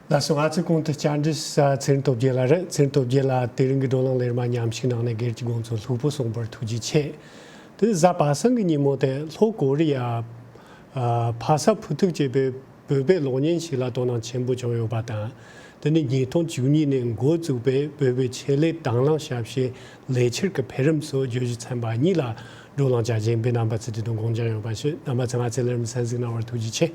ལགས་སོ། ང་ཚོའི་གོང་དུ་བཅར་འདྲི་ཞུ་ས་ཚེ་རིང་སྟོབས་རྒྱལ་ལགས་རེད། ཚེ་རིང་སྟོབས་རྒྱལ་ལགས་དེ་རིང་གི་བགྲོ་གླེང་ལས་རིམ་མཉམ་ཞུགས་གནང་ནས་སྒེར་གྱི་དགོངས་ཚུལ་ལྷུག་པོ་གསུངས་པར་ཐུགས་རྗེ་ཆེ། དེ་གཟའ་པ་སངས་ཀྱི་ཉིན་མོ་དེ་ལྷོ་ཀོ་རི་ཡ་ཨ་ཕ་ས་ཕུ་ཐུག་ཅེས་པའི་བོད་པའི་གློག་བརྙན་ཞིག་ལ་དོ་སྣང་ཆེན་པོ་བྱུང་ཡོད་པ་དང་། དེ་ནི་ཉིས་སྟོང་བཅུ་གཉིས་ནས་འགོ་བཙུགས་པའི་བོད་པའི་ཆེད་ལས་དང་བླངས་ཞབས་ཞུའི་ལས་འཆར་གྱི་འཕེལ་རིམ་སོགས་བརྗོད་གཞི་ཚན་པ་གཉིས་ལ་བགྲོ་གླེང་བྱ་རྒྱུ་ཡིན་པས་རྣམ་པ་ཚོས་དེ་དོན་དགོངས་འཇགས་ཡོད་པ་ཞུ། རྣམ་པ་ཚོས་ང་ཚོའི་ལས་རིམ་གསན་གཟིགས་གནང་བར་ཐུགས་རྗེ་ཆེ།